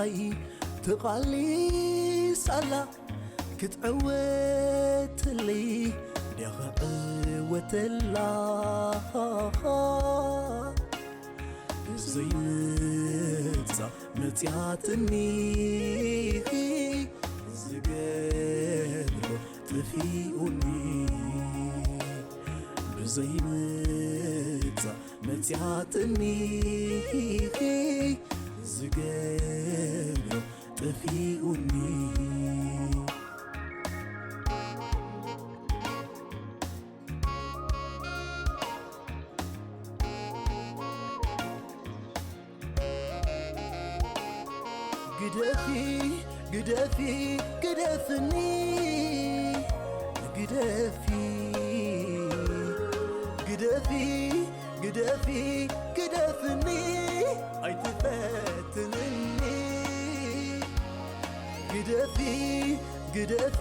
ኣይ ትቓሊስ ኣላ ክትዕወትለይ ደኽዕወተላ ዘይምጻ መጽያትኒ ዝገብሮ ጥፊኡኒ ብዘይምጻ መጽያትኒ ዝገብሮ ጠፊኡኒ ግደፊ ግደፊ ግደፍኒ ግደፊ ግደፊ ግደፊ ግደፍኒ ኣይትፈትንኒ ግደፊ ግደፊ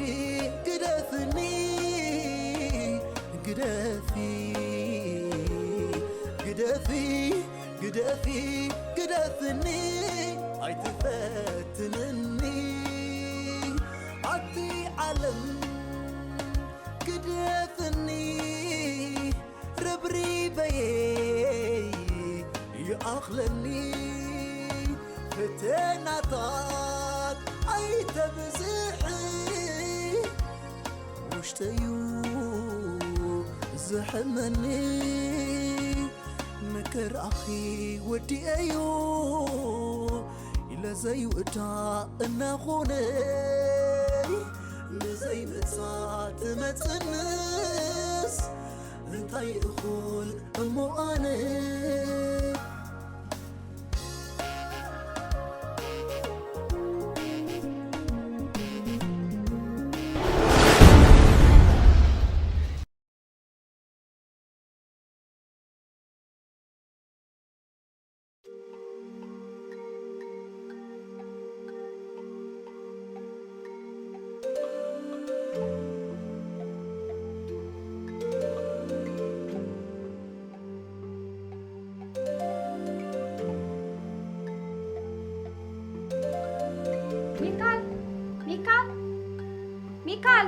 ግደፍኒ ግደፊ ግደፊ ግደፊ ግደፍኒ ኣይትፈትንኒ ኣቲ ዓለም ግደፍኒ ርብሪበየይ ይኣኽለኒ ፈተናታት ኣይተብዝሒ ውሽጠዩ ዝሕመኒ መከራኺ ወዲኤዮ ኢለ ዘይውዳእ እናኾነ ንዘይምጻእ ትመጽንስ እንታይ እኹል እሞ ኣነ ሚካል ሚካል ሚካል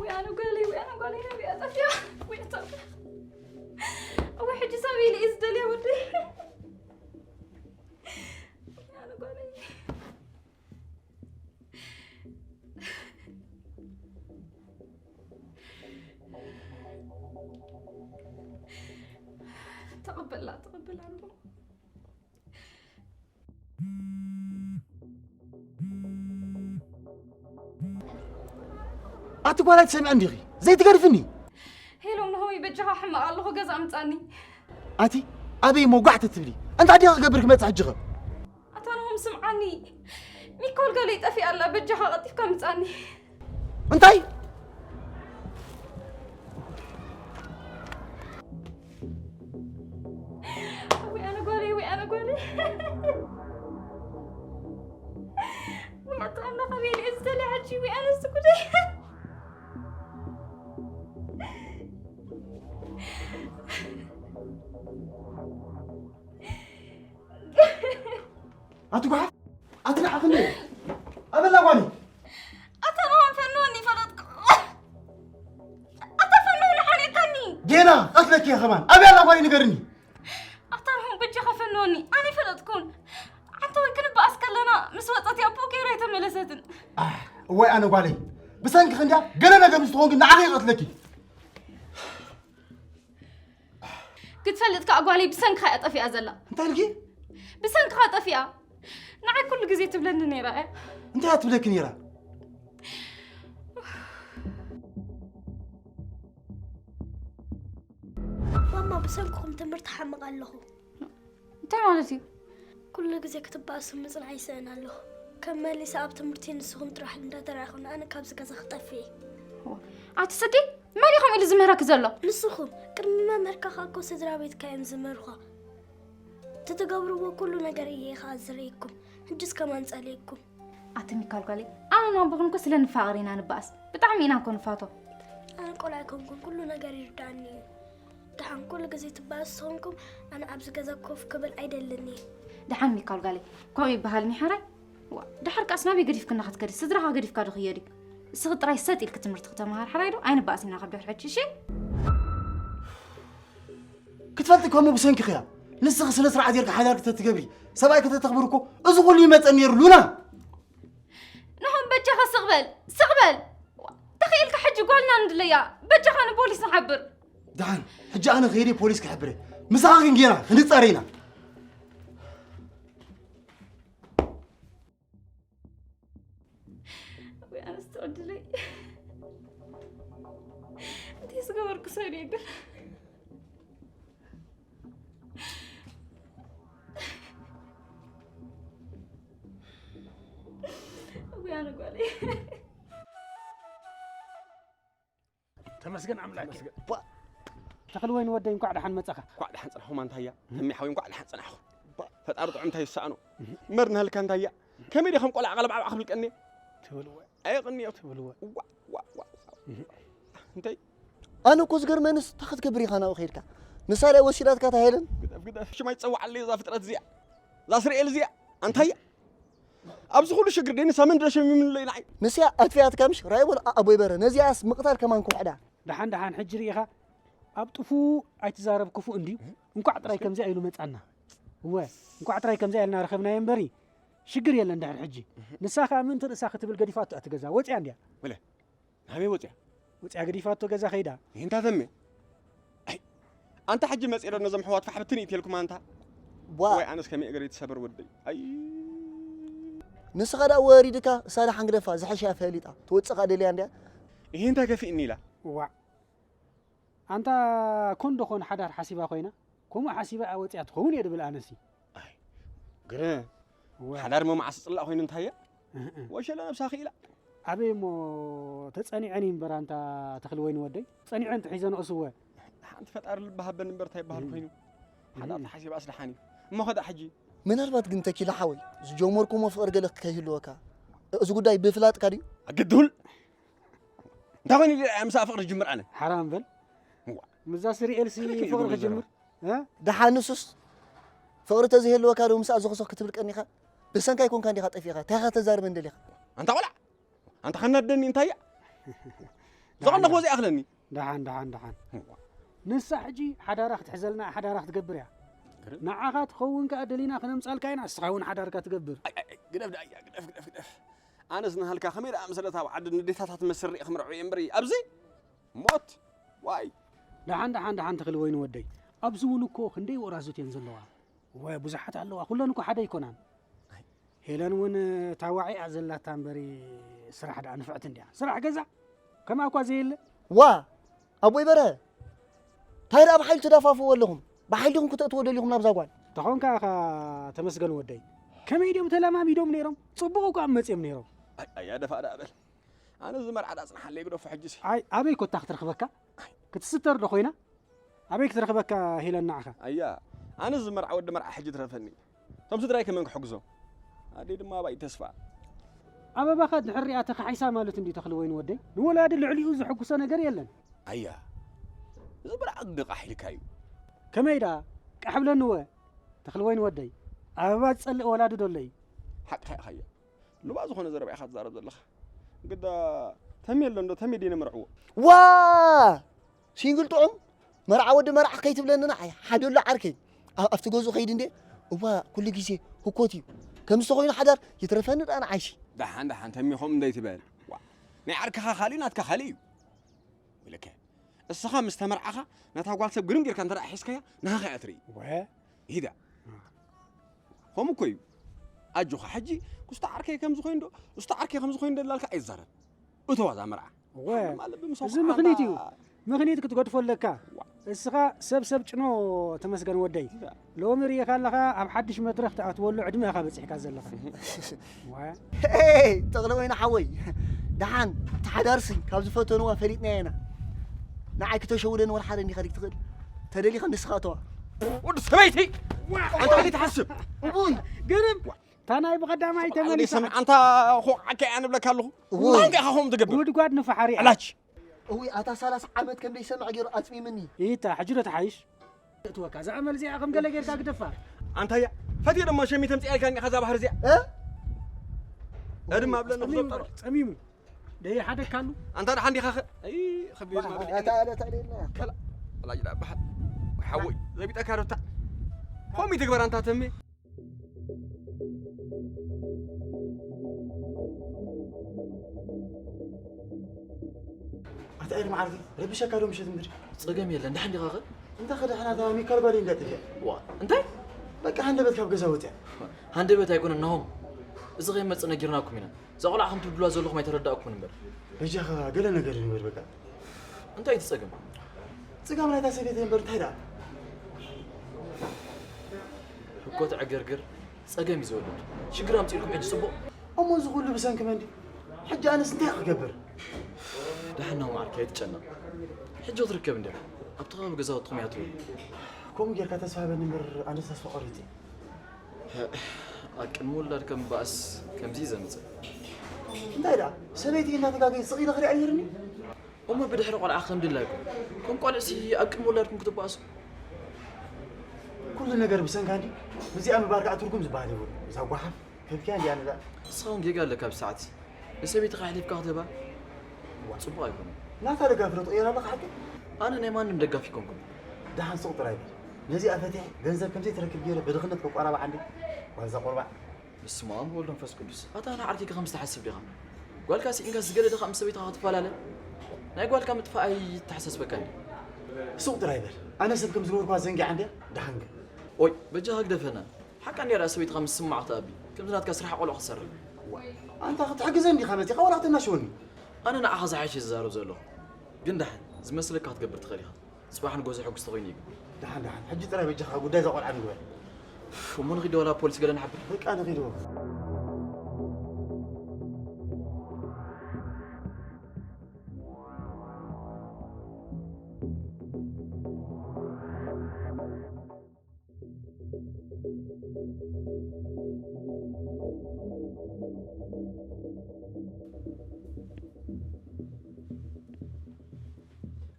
ወይ ኣነ ጓለይ ወይ ኣነ ጓለይ ነቢኣ ጠፊኣ ወይ ጠፊኣ ወይ ሕጂ ሰብ ኢለ እየ ዝደልያ ወደይ ወይ ኣነ ጓለይ ተቐበላ ተቐበላ ኣለኹ ኣቲ ጓል ኣይትሰምዕን ዲኺ ዘይትገድፍኒ ሄሎ ነሆይ በጃኻ ሕማቕ ኣለኹ ገዛ ምጻኒ ኣቲ ኣበይ እሞ ጓሕ ትትብሊ እንታይ ዲኺ ክገብር ክመጽእ ሕጂ ኸ ኣታ ናሆም ስምዓኒ ሚኮል ገለ ይጠፊኣ ኣላ በጃኻ ቀልጢፍካ ምጻኒ እንታይ ወይ ኣነ ጓለይ ወይ ኣነ ጓለይ ወይ ኣታ ኣምላኽ ኣበይ ድየ ዝደሊ ሕጂ ወይ ኣነስ ጉደይ ኣቲ ጓሓፍ ኣቲ ንዓኽኒ ኣበላ ጓኒ ኣታ ንሆን ፈንወኒ ፈለጥኩ ኣታ ፈንወኒ ሓሊእካኒ ጌና ቀትለኪ እየ ኸማን ኣበይ ኣላ ጓኒ ንገርኒ ኣታ ንሆን በጃኻ ፈንወኒ ኣነ ፈለጥኩን ምስ ወጸት እያ ፖኬራ ኣይተመለሰትን። ኣሕ፣ እዋይ ኣነ ጓለይ፣ ብሰንኪ ክንድያ ገለ ነገር ምስ ትኾንኪ ንዓኺ ይቐትለኪ። ክትፈልጥ ከኣ ጓለይ ብሰንክኻ እያ ጠፊኣ ዘላ። እንታይ ኢልኪ? ብሰንክኻ ጠፊኣ። ንዓይ ኩሉ ግዜ ትብለኒ ነይራ እያ። እንታይ እያ ትብለኪ ነይራ? ማማ፣ ብሰንክኹም ትምህርቲ ሓምቕ ኣለኹ። እንታይ ማለት እዩ? ኩሉ ግዜ ክትበኣሱ ምጽናሕ ይስእን ኣለኹ። ከም መሊሰ ኣብ ትምህርቲ ንስኹም ጥራሕ እንዳተራእኹን ኣነ ካብዚ ገዛ ክጠፍእ እየ። ኣቲ ስዲ፣ መን እዩ ከምኡ ኢሉ ዝምህረኪ ዘሎ? ንስኹም ቅድሚ መምህርካ ከኣ እኮ ስድራ ቤትካ እዮም ዝምህሩኻ። እቲ ትገብርዎ ኩሉ ነገር እየ ከኣ ዝርእየኩም። ሕጅስ ከማን ጸሊእኩም። ኣቲ ሚካል ጓለይ፣ ኣነ ናቦኽን እኮ ስለ ንፋቐር ኢና ንበኣስ። ብጣዕሚ ኢና እኮ ንፋቶ። ኣነ ቆልዓ ኣይኮንኩን፣ ኩሉ ነገር ይርዳእኒ እዩ። ደሓን ኩሉ ግዜ ትበኣሱ ተኾንኩም ኣነ ኣብዚ ገዛ ኮፍ ክብል ኣይደልን እየ። ደሓን ሚካል ጓለይ፣ ከምኡ ይበሃል ሚሓራይ? ዋ፣ ደሓር ከኣስ ናበይ ገዲፍክና ክትከዲ? ስድራኻ ገዲፍካ ዶ ክየዲ? እስኺ ጥራይ ሰጥ ኢልኪ ትምህርቲ ክተምሃር ሓራይ ዶ? ኣይንበኣስ ኢና ካብ ድሕሪ ሕጂ፣ እሺ? ክትፈልጢ ከምኡ ብሰንኪ ኽያ ንስኺ ስነ ስርዓት ጌርካ ሓዳር ክተትገብሪ ሰብኣይ ከተተኽብሪ እኮ እዚ ኩሉ ይመፀ ነይሩ ሉና። ንኹን በጃኻ ስቕ በል፣ ስቕ በል። ተኽኢልካ ሕጂ ጓልና ንድለያ። በጃኻ ንፖሊስ ንሓብር። ደሓን ሕጂ ኣነ ኸይደ ፖሊስ ክሕብረ ምሳኻ ግን ጌና ክንፃረ ኢና። ወይ ኣነስ ትዕድለይ። እንታይ ዝገበርኩ ሰብ እየ ግን? ወይ ኣነ ጓለይ። ተመስገን ኣምላክ። ተኽሊ ወይኒ ወደይ እንኳዕ ደሓን መጻኻ። እንኳዕ ደሓን ጸናሕኩም ኣንታያ። ተሚ ሓወይ እንኳዕ ደሓን ጸናሕኹም። ፈጣሪ ጥዑም እንታይ ይሰኣኖ። መር ንሃልካ ኣንታያ። ከመይ ዲኹም ቆልዓ ቀለብ ዓብዓ ክብል ቀኒ። ትብልወ። ኣየቕንዮ። ትብልወ። ዋ ዋ ዋ። እንታይ ኣነ እኮ ዝገርመንስ እንታይ ክትገብር ኢኻ ናብኡ ከይድካ ንሳ ድያ ወሲዳትካ እታ ሄለን ግደፍ ግደፍ ሽማ ይፀዋዓለይ እዛ ፍጥረት እዚኣ እዛ ስርኤል እዚኣ ኣንታያ ኣብዚ ኩሉ ሽግር ደይ ንሳ መን ድረሸ የሚምንለይ ንዓይ ንስያ ኣጥፊኣትካ ምሽ ራይ በል ኣቦይ በረ ነዚኣስ ምቕታል ከማን ክውሕዳ ደሓን ደሓን ሕጂ ርኢኻ ኣብ ጥፉእ ኣይትዛረብ ክፉእ እንድዩ እንኳዕ ጥራይ ከምዚኣ ኢሉ መጻና እወ እንኳዕ ጥራይ ከምዚኣ ኢልና ረኸብናዮ እምበሪ ሽግር የለን ድሕር ሕጂ ንሳ ከኣ ምእንቲ ርእሳ ክትብል ገዲፋቶ እያ ትገዛ ወጽያ እንድያ ናበይ ወፅያ? ወፅያ ገዲፋቶ ገዛ ከይዳ። ይህንታ ተሜ። ኣይ፣ ኣንታ ሕጂ መፂረ ነዞም ኣሕዋት ፋሕ ብትን ይትልኩም ኣንታ። ቧ። ወይ ኣነስ ከመይ እግረይ ትሰበር ወደይ። ኣይ። ንስኻ ደኣ ወሪድካ እሳ ደሓን ግደፋ ዝሐሸ እያ ፈሊጣ ትወፅእ ከኣ ደልያ እንድያ። ይህንታ ከፊእኒ ኢላ። ዋዕ። ኣንታ ኮን ዶ ኾን ሓዳር ሓሲባ ኮይና? ከምኡ ሓሲባ እያ ወፅያ ትኸውን እየ ድብል ኣነሲ። ኣይ። ግረ። ሓዳር መማዓሲ ፅላእ ኮይኑ እንታይ እያ? ወሸለ ነብሳ ክኢላ ኣበይ እሞ ተፀኒዐን እዩ እምበር ኣንታ ተኽሊ ወይኒ ወደይ ፀኒዐን ትሒዘንኦስ እወ ሓንቲ ፈጣሪ ልቢ ሃበን እምበር እንታይ ይበሃል ኮይኑ ሓዳር ተሓሲባስ ደሓን እዩ እሞ ኸዳ ሕጂ ምናልባት ግን ተኪለ ሓወይ ዝጀመርኩሞ ፍቕሪ ገለ ከይህልወካ እዚ ጉዳይ ብፍላጥካ ድዩ ኣግድሁል እንታይ ኮይኑ ኢለ እያ ምሳኣ ፍቕሪ ዝጅምር ኣነ ሓራም በል ምዛ ስሪኤልሲ ፍቕሪ ክጅምር ደሓን ንሱስ ፍቕሪ ተዘይህልወካ ዶ ምስኣ ዞኽዞኽ ክትብል ቀኒኻ? ብሰንካ ኣይኮንካን ዲኻ ጠፊእኻ? እንታይ ኢኻ ተዛርበን ደሊኻ? ኣንታ ቆልዓ! ኣንታ ከናደኒ እንታይ እያ? ዘቐነኽዎ ዘይኣኽለኒ። ደሓን ደሓን ደሓን። ንሳ ሕጂ ሓዳራ ክትሕዘልና ሓዳራ ክትገብር እያ። ንዓኻ ትኸውን ከኣ ደሊና ክነምጻልካ ኢና እስኻ እውን ሓዳርካ ትገብር። ግደፍ ደኣ እያ ግደፍ ግደፍ ግደፍ። ኣነስ ንሃልካ ከመይ ደኣ መሰለት ኣብ ዓዲ ንዴታታት መስር ሪእ ክምርዖ እየ እምበሪ ኣብዚ ሞት ዋይ። ደሓን ደሓን ደሓን ተኽሊ ወይኒ ወደይ። ኣብዚ እውን እኮ ክንደይ ወራዙት እየን ዘለዋ። እወ ብዙሓት ኣለዋ ኩለን እኮ ሓደ ኣይኮናን ሄለን እውን ታዋዒ እያ ዘላታ እምበሪ ስራሕ ደኣ ንፍዕቲ እንድያ ስራሕ ገዛ ከምኣ እኳ ዘየለ ዋ ኣቦይ በርሀ እንታይ ደኣ ብሓይሊ ትደፋፍእዎ ኣለኹም ብሓይሊ ዲኹም ክተእትዎ ደሊኹም ናብዛ ጓል ተኾንካ ኢኻ ተመስገን ወደይ ከመይ ድዮም ተለማሚዶም ነይሮም ፅቡቕ እኳ መፅዮም ነይሮም ኣያ ደፋእ ደኣ በል ኣነ እዚ መርዓ ደኣ ፅንሓለይ ግደፎ ሕጂሲ ኣይ ኣበይ ኮታ ክትረኽበካ ክትስተር ዶ ኮይና ኣበይ ክትረኽበካ ሄለን ንዓኻ ኣያ ኣነ እዚ መርዓ ወዲ መርዓ ሕጂ ትረፈኒ እቶም ስድራይ ከመን ክሕግዞም ኣደይ ድማ ኣባይ ተስፋ ኣበባኻ ድሕር ሪኣ ተኻሒሳ ማለት እንዲ ተኽሊ ወይኒ ወደይ ንወላዲ ልዕሊኡ ዘሐጉሶ ነገር የለን ኣያ እዚ ብርዓቕ ድቓሕ ኢልካ እዩ ከመይ ደኣ ቃሕ ብለንወ ተኽሊ ወይኒ ወደይ ኣበባ ዝጸልእ ወላዲ ዶ ኣሎ እዩ ሓቅኻ ኢኻ እያ ሉባ ዝኾነ ዘረባ ኢኻ ትዛረብ ዘለኻ ግዳ ተሜ ኣሎ እንዶ ተሜ ድየ ነምርዕዎ ዋ ሲንግል ጥዑም መርዓ ወዲ መርዓ ከይትብለኒ ንዓይ ሓደሎ ዓርከይ ኣብቲ ገዝኡ ከይድ እንዴ እዋ ኩሉ ግዜ ህኮት እዩ ከምዚ ተኾይኑ ሓዳር ይትረፈኒ ደኣ ንዓይሲ። ደሓን ደሓን ተሚኾም እንደይትበል። ዋ፣ ናይ ዓርክኻ ካልእ ናትካ ካልእ እዩ። ወይለከ፣ እስኻ ምስ ተመርዓኻ ነታ ጓል ሰብ ግርም ጌርካ እንተ ደኣ ሒዝካያ፣ ንሃኻ እያ ትርኢ። ወ? ሂዳ። ከምኡ እኮ እዩ። ኣጆኻ፣ ሕጂ፣ "እስቲ ዓርከይ ከምዚ ኮይኑ ዶ፣ እስቲ ዓርከይ ከምዚ ኮይኑ ዶ?" እንዳልካ ኣይትዛረብ። እተዋ እዛ መርዓ። እወ፣ ሓንቲ ማለት ብምሳው እዚ ከዓ ምኽኒት እዩ። ኣንታ ምኽኒት ክትገድፎ ኣለካ። ዋ። እስኻ ሰብ ሰብ ጭኖ ተመስገን ወደይ። ዳ። ሎሚ ርእኻ ኣለኻ ኣብ ሓድሽ መድረኽ ትኣትወሉ ዕድመ ኢኻ በጺሕካ ዘለኻ። እህ። ዋ። ሄይ፣ ተኽለ ወይኒ ሓወይ። ደሓን፣ ተሓዳርሲ ካብ ዝፈተንዋ ፈሊጥናያ ኢና። ንዓይ ክተሸውደኒ ወላ ሓደ እንዲኻ ዲክ ትኽእል? ተደሊኻ ንስኻ እተዋ። ወዲ ሰበይቲ! ዋ። ኣንታ ከመይ ትሓስብ? እቡይ! ግርም! እታ ናይ ብቐዳማይ ተመሊሳ። ሰምዕ፣ ኣንታ ኹዓካ እያ ንብለካ ኣለኹ። እዎ። እንታይ ኢኻ ከምኡ ትገብር? ጉድጓድ ንፋሓሪ እያ። ዕላች። እዊ፣ ኣታ ሰላሳ ዓመት ከም ደይሰምዕ ገይሩ ኣጽሚምኒ። ይታ፣ ሕጂ ዶ ትሓይሽ? እትወካ፣ እዛ ኣመል እዚኣ ከም ገለ ጌርካ ግደፋ። ኣንታ እያ፣ ፈትየ ደሞ ሸሚተ ምጽኣልካኒ ኢኻ እዛ ባሕሪ እዚኣ። እ? እድማ ብለኒ ጸሚሙ፣ ክዘብጠሉ። ጸሚሙ። ደይ ሓደ ካሉ። ኣንታ ደሓን ዲኻ ኸ? ኣይ፣ ኸቢድ ዋ፣ ማለት ኣታ እዩ። ኣለ ተዕሊልና። ከላ፣ ወላጅ ዳ በሓል። ሓወይ፣ ዘቢጠካ ዶ እታ? ከምኡ ይትግበር ኣንታ ተሜ። ኣታ ኤርሚ ዓርኪ፣ ረቢሸካ ዶ ምሸት እምበር? ጸገም የለን፣ ደሓን ዲኻ ኸ? እንታይ ከ ደሓን፣ ኣታ ሚካል ጓል እንዳጥፊያ። ዋ፣ እንታይ? በቃ ሃንደበት ካብ ገዛ ወጽያ። ሃንደበት ኣይኮነን ናሆም። እዚ ከይመጽእ ነጊርናኩም ኢና። እዛ ቆልዓ ከም ትብድሉዋ ዘለኹም ኣይተረዳእኩምን እምበር። በጃኻ ገለ ነገር ንግበር በቃ። እንታይ እቲ ጸገም? ጽጋም ናይታ ሰበይቲ እምበር እንታይ ደኣ? ህኮት ዕግርግር ጸገም እዩ ዝወልድ። ሽግር ኣምጺእልኩም ሕጂ ጽቡቕ? እሞ እዚ ኩሉ ብሰንኪ መን ድዩ? ሕጂ ኣነስ እንታይ ክገብር? ደሓን ነው ማዓርከይ፣ ኣይትጨነቕ። ሕጂ ክትርከብ እንድያ። ኣብቲ ከባቢ ገዛውትኹም እያ ትውል። ከምኡ ጌርካ ተስፋ ሃበኒ እምበር ኣነስ ተስፋ ቆሪጸ። ኣብ ቅድሚ ውላድካ ምባኣስ ከምዚ እዩ ዘምጽእ። እንታይ ደኣ? ሰበይቲ እናተጋገየ ስቕ ኢለ ክሪኣ ነይርኒ? እሞ ብድሕሪ ቆልዓ ከም ድላይኩም። ከም ቆልዕሲ ኣብ ቅድሚ ውላድኩም ክትባኣሱ። ኩሉ ነገር ብሰንካ እንዲ። ብዚኣ ምባር ከዓ ትርጉም ዝበሃል የብሉ። እዛ ጓሓፍ ከብኪያ እንዲያ ነዛ። ንስኻ እውን ጌጋ ኣለካ ኣብዚ ሰዓት። ንሰበይትኻ ኣሕሊፍካ ክትህባ? ጽቡቕ ኣይኮነን። ናታ ደጋፊ ዶ ትቕየር ኣለኻ ሓቂ? ኣነ ናይ ማንም ደጋፊ ኣይኮንኩን። ደሓን ስቕ ጥራይ በል። ነዚኣ ፈቲሐ ገንዘብ ከምዘይ ትረክብ ገይረ ብድኽነት ከቋራባዓ እንዲ። ዋዛ ቁርባዕ። በስመ ኣብ ወወልድ ወመንፈስ ቅዱስ። ኣታ ንዓርኪ ከ ከምዚ ትሓስብ ዲኻ? ጓልካ ስኢንካስ ዝገደደኻ ምስ ሰበይትኻ ክትፈላለ? ናይ ጓልካ ምጥፋእ ኣይተሓሳስበካን ድዩ? ስቕ ጥራይ በል። ኣነ ሰብ ከም ዝገበርኳ ዘንጊዓ እንድያ፣ ደሓን ግን። ኦይ፣ በጃኻ ግደፈና። ሓቃ እንድያ ደኣ ሰበይትኻ ምስ ስማዕ ክትኣቢ። ከምዚ ናትካ ስራሕ ቆልዑ ክትሰርሕ። ኣንታ ክትሕግዘኒ ዲኻ መጺኻ ዋላ ክተናሽወኒ? ኣነ ንዓኻ ዝሓይሽ እየ ዝዛረብ ዘለኹ። ግን ደሓን፣ ዝመስለካ ክትገብር ትኽእል ኢኻ። ጽባሕ ንግሆ ዘሐጉስ ተኾይኑ እዩ። ደሓን፣ ደሓን። ሕጂ ጥራይ በጃኻ ጉዳይ እዛ ቆልዓ ንግበር። እሞ ንኺድ ወላ ፖሊስ ገለ ንሓብር? በቃ ንኺድ።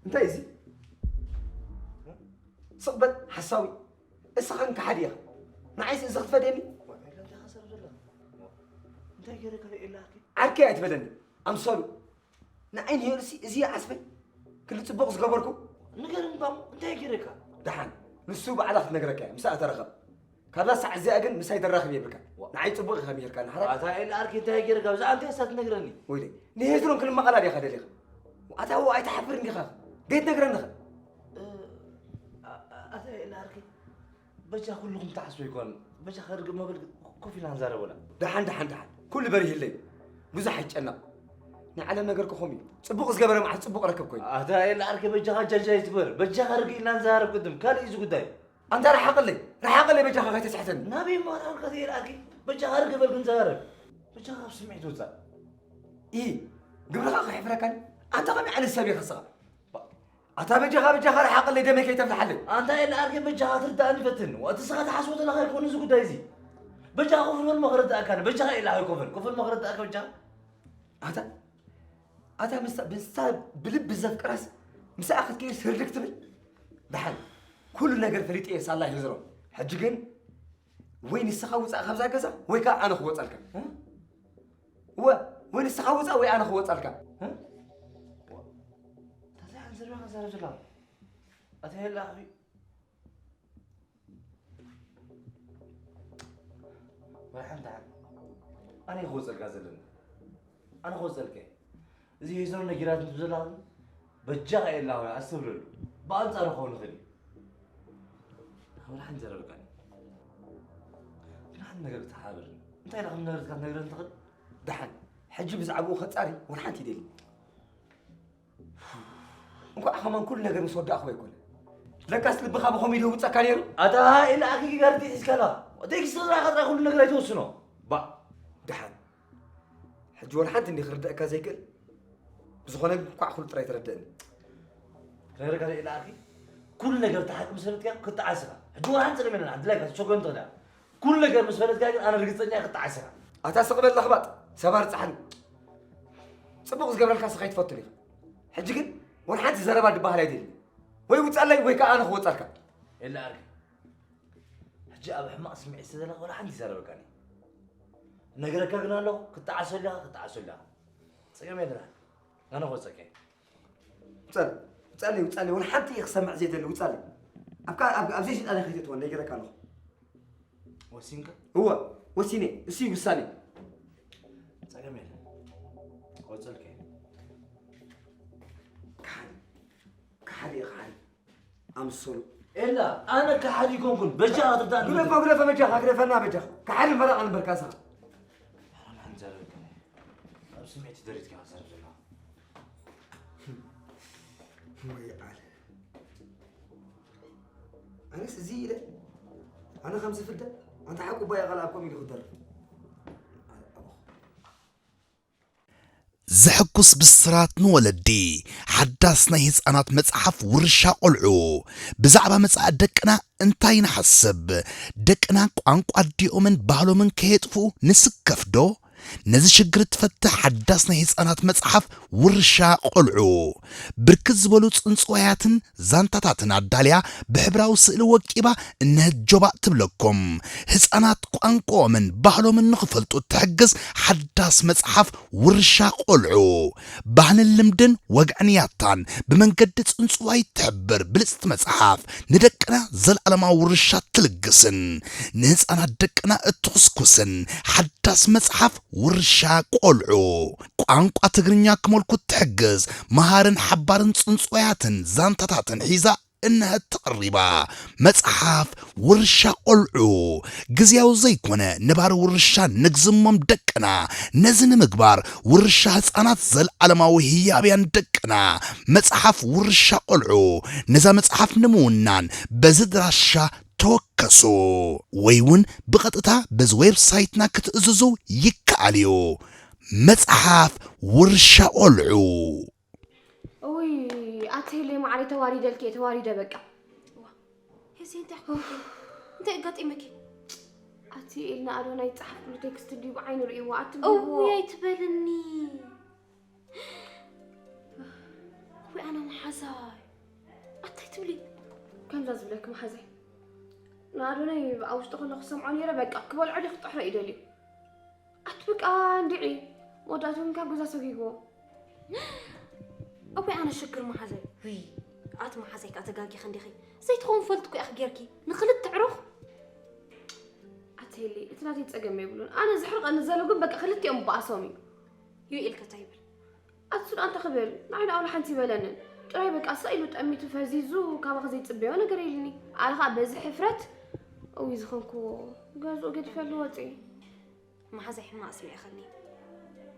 እንታይ እዚ? ስቕ በል ሓሳዊ። እስኻ እንካ ሓዲ ኢኻ። ንዓይስ እዚ ክትፈድየኒ? እንታይ ገይረካ ኢላኪ? ዓርከይ ኣይትበለኒ። ኣምሰሉ። ንዓይ ንሄሉሲ እዚ ይዓስበይ። ክሊ ጽቡቕ ዝገበርኩ። ንገርኒ ባሙ፣ እንታይ ገይረካ? ደሓን። ንሱ ባዕላ ክትነግረካ እያ። ምስኣ ተራኸብ። ካብዛ ሳዕ እዚኣ ግን ምሳይ ተራኽብ የብልካ። ዋ። ንዓይ ጽቡቕ ኢኻ ምሂርካኒ፣ ሓራይ? ኣታ ኤል ኣርኪ እንታይ ገይርካ? ብዛዕባ እንታይ እሳ ትነግረኒ? ወይለይ፣ ንሄዝሮን ክልመቓላ ዲኻ ደሊኻ? ኣታ ዋ ኣይትሓፍርን ዲኻ? ዘይትነግረኒ ኸ? እ፣ ኣ-፣ ኣ-፣ ኣታ ኤል ኣርኪ፣ በጃ ኩልኹም ትሓስቡ ይኮን? በጃ ከርግ መብል ኮፍ ኢልና ንዛረብ ወላ? ደሓን፣ ደሓን፣ ደሓን። ኩሉ በሪህለይ። ብዙሕ ኣይጨነቕ። ናይ ዓለም ነገር እኮ ከምኡ እዩ። ጽቡቕ ዝገበረ መዓት ጽቡቕ ረከብ ኮይኑ። ኣታ ኤል ኣርኪ በጃኻ ጃጃ ይትግበር። በጃኻ ርግእ ኢልና ንዛረብ ቅድም። ካልእ እዩ እዚ ጉዳይ። ኣንታ ርሓቐለይ፣ ርሓቐለይ በጃኻ ከይተስሕተኒ። ናበይ እሞ ኣርኣልካ ዘይረኣልኪ? በጃኻ ርግእ በል ክንዛረብ። በጃኻ ካብ ስምዒት ውጻእ። ኢ፣ ግብርኻ ከየሕፍረካኒ? ኣንታ ከመይ ዓይነት ሰብ ኢኻ ስኻ? ኣታ በጃኻ፣ በጃኻ ርሓቐለይ ደመይ ከይተፍልሓለይ። ኣንታ ኤል ኣርጌ በጃኻ ትርዳእኒ ፈትን። እቲ ስኻ ትሓስቦ ዘለኻ ኣይኮነ እዚ ጉዳይ እዚ። በጃኻ ኮፍ በል እሞ ክርዳእካ ኣነ። በጃኻ ኤል ኣርጌ ኮፍ በል። ኮፍ በል እሞ ክርዳእካ በጃኻ። ኣታ ኣታ ምስታ፣ ምስታ ብልቢ ዘፍቅራስ ምስኣ ክትከይድ ስርድግ ትብል? ደሓን፣ ኩሉ ነገር ፈሊጠ እየ ሳላ ሄዝሮም። ሕጂ ግን ወይ ንስኻ ውጻእ ካብዛ ገዛ ወይ ከኣ ኣነ ክወጻልካ። እ? እወ፣ ወይ ንስኻ ውጻእ ወይ ኣነ ክወጻልካ። እ? እንታይ ዓይነት ዘረባ ኢኻ ትዛረብ ዘለኻ? ኣታ የለ ኣኽቢ። ወላ ሓንቲ ሓንቲ። ኣነ ክወፀልካ ዘለኒ። ኣነ ክወፀልካ እየ። እዚ ሄሰሮ ነጊራት እንትብዘላ በጃኻ የላ ወይ ኣስተብለሉ። ብኣንፃሩ ክኸውን ይኽእል እዩ። ወላ ሓንቲ ዘረበካኒ። ግን ሓንቲ ነገር ክትሓብር። እንታይ ኢኻ ከም ነገርትካ ትነግረን ትኽእል? ደሓን። ሕጂ ብዛዕባኡ ከጻሪ ወላ ሓንቲ ይደሊ። እንኳዕ ከማን ኩሉ ነገር ምስ ወዳእኽዎ ኣይኮነ። ለካስ ልብኻ ብኸምኡ ኢሉ ይውጸካ ነይሩ። ኣታ ኢላ ኣኪ ጋር ሒዝካላ። ቴክስት ጥራይ ከጥራይ ኩሉ ነገር ኣይትወስኖ። ባ ደሓን። ሕጂ ወላ ሓንቲ እንዲ ክርደእካ ዘይክእል። ብዝኾነ ግን እንኳዕ ኩሉ ጥራይ ተረደእኒ። ክነግረካ ኢላ ኣኪ ኩሉ ነገር ተሓቂ ምስ ፈለጥካ ክትዓስኻ። ሕጂ ወላ ሓንቲ ጸገም የለን። ዓዲ ላይካ ትሸጎን ትኽእል እያ። ኩሉ ነገር ምስ ፈለጥካ ግን ኣነ ርግጸኛ እየ ክትዓስኻ። ኣታ ስቕ በል ለኽባጥ፣ ሰባር ጻሕሊ። ጽቡቕ ዝገብረልካ ስኻ ይትፈቱን ኢኻ። ሕጂ ግን ወላ ሓንቲ ዘረባ ድበሃል ኣይደልን። ወይ ውጻለይ ወይ ከኣ ኣነ ክወጻልካ። የለ ኣርኪ። ሕጂ ኣብ ሕማቕ ስምዒት ስለ ዘለኻ ወላ ሓንቲ ይዛረበካኒ። ነገረካ ግን ኣለኹ፣ ክትዓሰሉ ኢኻ፣ ክትዓሰሉ ኢኻ። ጸገም የለን። ኣነ ክወጸካ እየ። ውጻለይ፣ ውጻለይ፣ ውጻለይ። ወላ ሓንቲ እየ ክሰምዕ ዘይደሊ፣ ውጻለይ። ኣብ ካ-፣ ኣብ፣ ኣብ ዘይስልጣነይ ከይትእትወኒ፣ ነገረካ ኣለኹ። ወሲንካ? እወ፣ ወሲነ። እሱ እዩ ውሳኔ። ጸገም የለን። ክወጸልካ እየ። ከሓዲ፣ ከሓዲ እየ፣ ከሓዲ። ኣምሰሉ። ኤላ፣ ኣነ ከሓዲ ኣይኮንኩን። በጃኻ ትርዳእኒ ግደፎ፣ ግደፎ፣ በጃኻ፣ ግደፈና፣ በጃኻ። ከሓዲ ፈረቓ ንበርካ ንስኻ። ኣነ ሓንቲ ዘረብከኒ። ኣብ ስምዒት ደሪትካ ክትዛረብ ዘለኻ። ወይ ኣነ። ኣነስ እዚ ኢለ፣ ኣነ ከም ዝፍደ፣ ኣንታ ሓቁ ባይ ቃል ኣብ ከምኡ ኢሉ ክደርፍ። ኣነ ኣቦ። ዘሐጉስ ብስራት ንወለዲ። ሓዳስ ናይ ህጻናት መጽሓፍ ውርሻ ቆልዑ። ብዛዕባ መጻኢ ደቅና እንታይ ንሓስብ? ደቅና ቋንቋ ኣዲኦምን ባህሎምን ከየጥፍኡ ንስከፍ ዶ? ነዚ ሽግር እትፈትሕ ሓዳስ ናይ ህጻናት መጽሓፍ ውርሻ ቆልዑ። ብርክት ዝበሉ ጽንጽዋያትን ዛንታታትን ኣዳልያ ብሕብራዊ ስእሊ ወቂባ እነሀት ጆባእ ትብለኩም። ህጻናት ቋንቋኦምን ባህሎምን ንኽፈልጡ እትሕግዝ ሓዳስ መጽሓፍ ውርሻ ቆልዑ። ባህልን ልምድን ወግዕን ያታን ብመንገዲ ጽንጽዋይ እትሕብር ብልጽቲ መጽሓፍ ንደቅና ዘለዓለማዊ ውርሻ ትልግስን ንህጻናት ደቅና እትኹስኩስን ሓዳስ መጽሓፍ ውርሻ ቆልዑ። ቋንቋ ትግርኛ ክመልኩ እትሕግዝ መሃርን ሓባርን ጽንጽዋያትን ዛንታታትን ሒዛ እነሀት ተቐሪባ። መጽሓፍ ውርሻ ቆልዑ ግዝያዊ ዘይኮነ ነባሪ ውርሻ ንግዝሞም ደቅና። ነዚ ንምግባር ውርሻ ህጻናት ዘለዓለማዊ ህያብያን ደቅና። መጽሓፍ ውርሻ ቆልዑ ነዛ መጽሓፍ ንምውናን በዚ ድራሻ ተወከሱ ወይ እውን ብቐጥታ በዚ ዌብሳይትና ክትእዝዙ ይከኣል እዩ። መጽሓፍ ውርሻ ቆልዑ። እውይ ኣተይለይ ማዕረይ ተዋሪደልኪ እየ ተዋሪደ በቃ። እዋ፣ ሄዚ እንታይ ኮንኪ? እንታይ ኣጋጢመኪ? ኣቲ ኢልና ኣዶናይ ዝጸሓፍኩሉ ቴክስት ድዩ ብዓይኑ ርእይዎ ኣትብልዎ። እውይ ኣይትበልኒ። እውይ ኣነ መሓዛይ ኣታይ ትብሊ? ከምዛ ዝብለኪ መሓዛይ ንኣዶናይ ኣብ ውሽጢ ከለኹ ክሰምዖ ነይረ በቃ ክበልዖ ድዩ ክጥሕሮ እዩ ደልዩ። ኣቲ በቃ እንድዒ መወዳእትኡ ግን ካብ ገዛ ሰጒግዎ። እወ ኣነ ሽግር መሓዛይ ውይ ኣቲ መሓዛይ ከኣ ተጋጊኺ እንዲኺ ዘይትኸውን ፈልጥ እኮ ኢኺ ጌርኪ ንኽልተ ዕሩኽ ኣቲ ሄሊ እቲ ናተይ ጸገም የብሉን ኣነ ዘሕርቐኒ ዘሎ ግን በቃ ክልቲኦም ምባኣሶም እዩ። ዮኤል ከ እንታይ ይብል? ኣቲ ሱዳን እንታይ ክብል ንዓይ ደኣ ወላ ሓንቲ ኣይበለንን ጥራይ በቃ ስቕ ኢሉ ጠሚቱ ፈዚዙ ካባኺ ዘይጽበዮ ነገር ኢሉኒ ኣነ ከኣ በዚ ሕፍረት እውይ ዝኾንክዎ ገዝኡ ገዲፈሉ ወጽየ። መሓዛይ ሕማቕ ስሚዕኽኒ።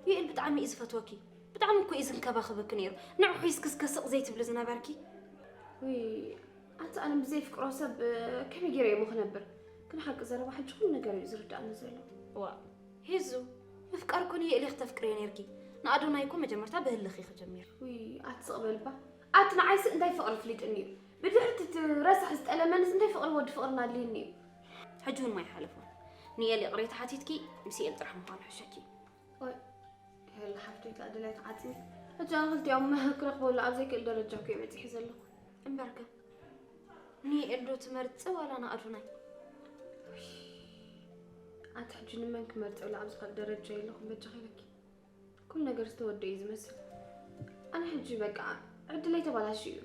ዩኤል ብጣዕሚ እዩ ዝፈትወኪ። ብጣዕሚ እኮ እዩ ዝንከባኸበኪ ነይሩ። ንዑ ሒዝኪ እስከ ስቕ ዘይትብሊ ዝነበርኪ። ውይ ኣቲ ኣነ ምስ ዘየፍቅሮ ሰብ ከመይ ገይረ እየ እሞ ክነብር? ግን ሓቂ ዘረባ ሕጂ ኩሉ ነገር እዩ ዝርድኣኒ ዘሎ። ዋእ ሄዙ ምፍቃር እኮ ንዩኤል ኢኺ ተፍቅርዮ ነይርኪ። ንኣዶናይ እኮ መጀመርታ ብህልኽ ኢኺ ጀሚርኪ። ውይ ኣቲ ስቕ በል እባ። ኣቲ ንዓይሲ እንታይ ፍቕሪ ኣፍሊጡኒ እዩ? ብድሕሪ እቲ ረሳሕ ዝጠለመንስ እንታይ ፍቕሪ ወዲ ፍቕርና ኣድልዩኒ እዩ። ሕጂ እውን ማይ ሓለፎ ንኤል ይቕሬታ ሓቲትኪ ምስ ኤል ጥራሕ ምዃኑ ሕሸኪ። ኦይ ሄል ሓፍተይ ከኣ ድላይ ተዓጽሚ። ሕጂ ኣነ ክልቲኦም ክረኽበሉ ኣብ ዘይክእል ደረጃ እኮ እየ በጺሐ ዘለኹ። እምበርከ ንኤል ዶ ትመርጺ ዋላ ንኣዶናይ? ኣቲ ሕጂ ንመን ክመርጸሉ ኣብ ዝኽእል ደረጃ የለኹን በጃኺ ኢለኪ። ኩሉ ነገር ዝተወደአ እዩ ዝመስል። ኣነ ሕጂ በቃ ዕድለይ ተባላሽዩ እዩ።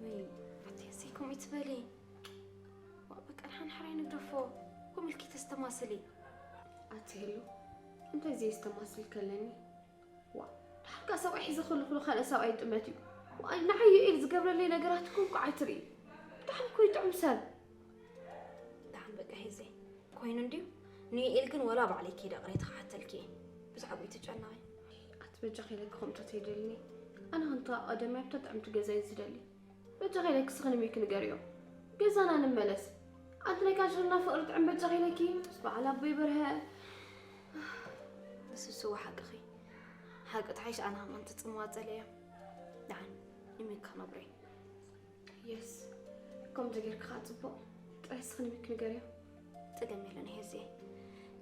ወይ ኣቲ ኣሰይ ከምኡ ኣይትበሊ። ዋእ በቃ ደሓን ሕራይ ንግደፎ። ምልኪ ተስተማስሊ። ኣቲ ሄሉ፣ እንታይ ዘየስተማስል ከለኒ? ዋ፣ ድሓርካ ሰብኣይ ሒዘ ከለኹ ካልእ ሰብኣይ ይጥመት እዩ። ዋይ፣ ንዓይ ዩኤል ዝገብረለይ ነገራት እኮ እንኳዕ ኣይትርኢ። ብጣዕሚ እኮ ይጥዕም ሰብ። ደሓን በቃ ሄዘይ፣ ኮይኑ እንድዩ። ንዩኤል ግን ወላ ባዕለይ ከይደ ቅሬታ ክሓተልኪ እየ። ብዛዕባኡ ኣይትጨነቒ። ኣቲ በጃኺ ኢለኪ ከምኡ ተትይደልኒ። ኣነ ከምቲ ቀደማይ ኣብታ ጥዕምቲ ገዛይ ዝደሊ። በጃኺ ኢለኪ ስኽኒ ሚኪ ንገርዮ። ገዛና ንመለስ። ኣንቲ ናይ ካንሸልና ፍቕሪ ጥዕም በጃኺ ኢለኪ ምስ በዓል ኣቦይ በርሀ። እሱ እሱ ሓቅኺ። ሓቂ ተሓይሽ ኣነ ሃማን ትጽምዋ ጸለያ። ደሓን ንሚኪ ክነግሮ እየ። የስ። ከምኡ ተጌርኪ ከዓ ጽቡቕ። ጥራይ ስኽኒ ሚኪ ንገርዮ። ጸገም የለን ሄዜ።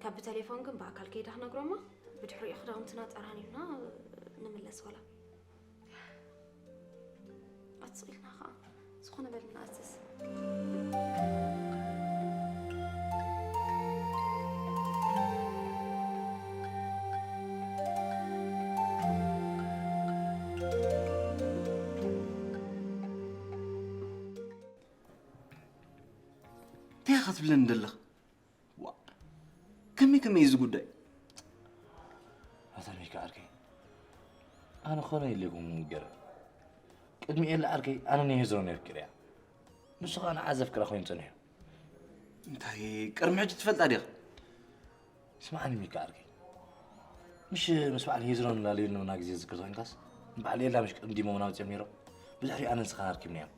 ካብ ብቴሌፎን ግን ብኣካል ከይዳ ክነግሮ እሞ ብድሕሪኡ ክዳውንትና ጠራኒፍና ንምለስ ወላ። ኣትስቕ ኢልና ኸዓ ዝኾነ በልና ኣዝዝ። እንታይ ኢኻ ትብለኒ ዘለኻ? ዋ፣ ከመይ ከመይ እዩ እዚ ጉዳይ? ኣታ ሚካ ዓርከይ፣ ኣነ ኾነ ኢለኩም ገረ። ቅድሚ ኤላ ዓርከይ ኣነ ንሄዝሮ ነፍቅር እያ። ንሱ ኸኣ ንዓ ዘፍቅራ ኮይኑ ጸኒሑ። እንታይ ቅድሚ ሕጂ ትፈልጣ ዲኻ? ስምዓኒ ሚካ ዓርከይ፣ ምሽ ምስ በዓል ሄዝሮን ላለዩን ንብና ግዜ ዝዝክር ተኾይንካስ፣ ንበዓል ኤላ ምሽ ቅድም ዲሞም ናውፅኦም ነይሮም። ብድሕሪኡ ኣነ ንስኻን ኣርኪብናዮም።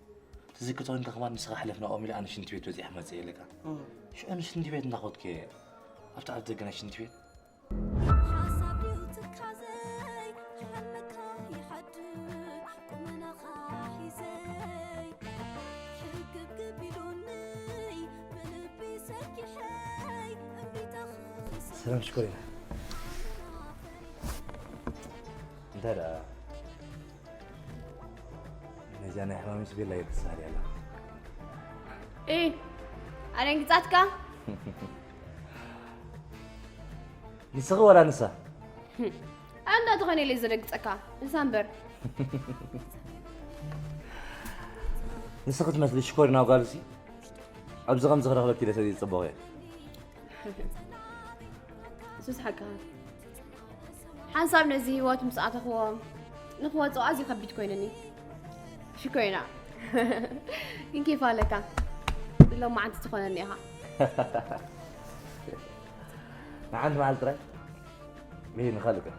ትዝክር ተኾይንካ ከማን ንስኻ ሕለፍ ናብኦም ኢለ ኣነ ሽንቲ ቤት በፂሐ ክመፅእ እየ ኢለካ። እዎ። ሽዑ ንሽንቲ ቤት እንዳኸድኩ እየ ኣብቲ ኣፍ ደገ ናይ ሽንቲ ቤት። ሓሳብ ድዩ ትካዘይ፣ ክሓመካ ይሓድር ቁመናኻ ሒዘይ። ሕግብግብ ኢሉኒ ብልቢ ሰኪሐይ፣ እምቢታ ክኽሰር ሰላም ሽኮሪና። እንታይ ደኣ? ነዚኣ ናይ ሕማመይስ ቤላ እየ ትስሃር ያላ። እ፣ ኣደንግጻትካ? ንስኺ ዋላ ንሳ? ኣንዳ ተኾነ ኢለ ዘደግጸካ፣ ንሳ እምበር። ንስኺ ትመስሊ ሽኮሪና ጓልሲ፣ ኣብዚ ከምዚ ክረኽበኪ ኢለ ስለ ዝጸበኹ እየ። እሱስ ሓቅኻ። ሓንሳብ ነዚ ህይወት ምስ ኣተኽዎ፣ ንኽወጽኦ ኣዝዩ ከቢድ ኮይኑኒ። ሽኮይና። ግን ኬፍ ኣለካ። ሎማዓንቲ ትኾነኒ ኢኻ። ንሓንቲ መዓልቲ ጥራይ? ይሄ ንኻልእ ቀን።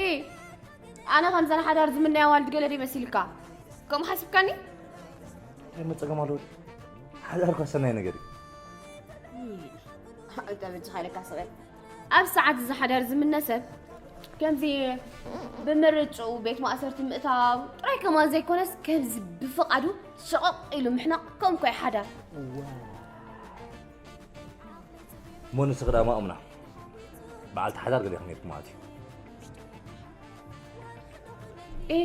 እ፣ ኣነ ከምዘን ሓዳር ዝምነያ ኣዋልድ ገለ ዶ ይመሲልካ? ከምኡ ሓሲብካኒ? እንታይ ጸገም ኣለዎ? ሓዳር እኳ ሰናይ ነገር እዩ። ኣንታ በጃኻ ኢለካ ስቕ በል። ኣብ ሰዓት እዚ ሓዳር ዝምነ ሰብ ከምዚ ብምርጭኡ ቤት ማእሰርቲ ምእታው ጥራይ ከማን ዘይኮነስ፣ ከምዚ ብፍቓዱ ሸቐቕ ኢሉ ምሕናቕ ከምኡ እኮ እዩ ሓዳር። እሞ ንስኺ ደኣ ማእሙና በዓልቲ ሓዳር ገዲኽም ነይርኩም ማለት እዩ። ኤ፣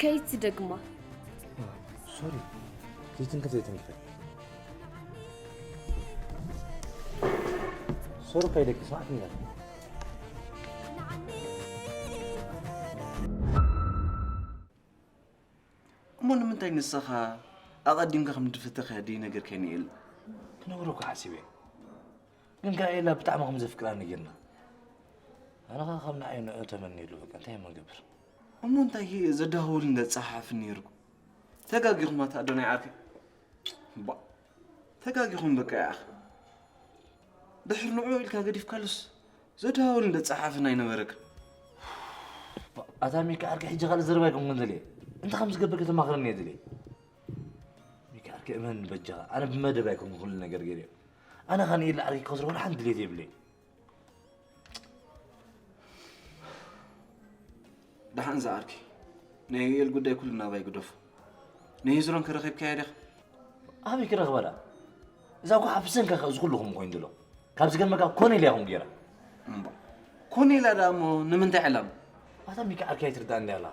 ከይትደግማ። ሶሪ፣ ዘይትንከፍ፣ ዘይትንከፍ። ሶሪ፣ ከይደቂ ስማዕትኒ ኢላ። እሞ ንምንታይ ንስኻ ኣቐዲምካ ከም ዝፈተኻ ደይነገርከኒ ኤላ? ክነግረካ ሓሲበ። ግን ከኣ ኤላ ብጣዕሚ ከም ዘፍቅራ ነጊርና። ኣነ ኸኣ ከም ንዓይ ንዑ ተመንየሉ፣ በቃ እንታይ እሞ ንገብር? እሞ እንታይ ዘደሃውልን ዘጸሓሕፍን ነይርኩም? ተጋጊኹም ኣታ ኣዶናይ ዓርከይ። ባ፣ ተጋጊኹም በቃ ይኣኽ። ድሕሪ ንዑ ኢልካ ገዲፍካሉስ ዘደሃውልን ዘጸሓሕፍን ኣይነበረክን። ባ፣ ኣታ ሚካ ዓርከይ፣ ሕጂ ካልእ ዘረባ ኣይኮንኩን ዘልየ። እንታይ ከም ዝገብር ከተማኽረኒ እየ ዘልየ። ሚካ ዓርከይ፣ እመን በጃኻ። ኣነ ብመደብ ኣይኮንኩን ኩሉ ነገር ገይረ። ኣነ ኸኣ ንኤላ ዓርከይ ክኸስሮ ወላ ሓንቲ ድሌት የብለይ። ደሓን ዝኣርኪ፣ ናይ ዩኤል ጉዳይ ኩሉ ናባይ ግደፎ። ናይ ሄዝሮን ከ ረኺብካያ ዲኻ? ኣበይ ክረኽባ ደኣ? እዛ እኮ ኣብ ብሰንካ እዚ ኩሉ ከምኡ ኮይኑ ዘሎ። ካብ ዝገርመካ ኮነ ኢላ ኢኹም ገይራ። እምባ፣ ኮነ ኢላ ደኣ እሞ ንምንታይ ዕላማ? ኣታ ሚካ ዓርከይ ኣይትርዳእኒ ኣላ።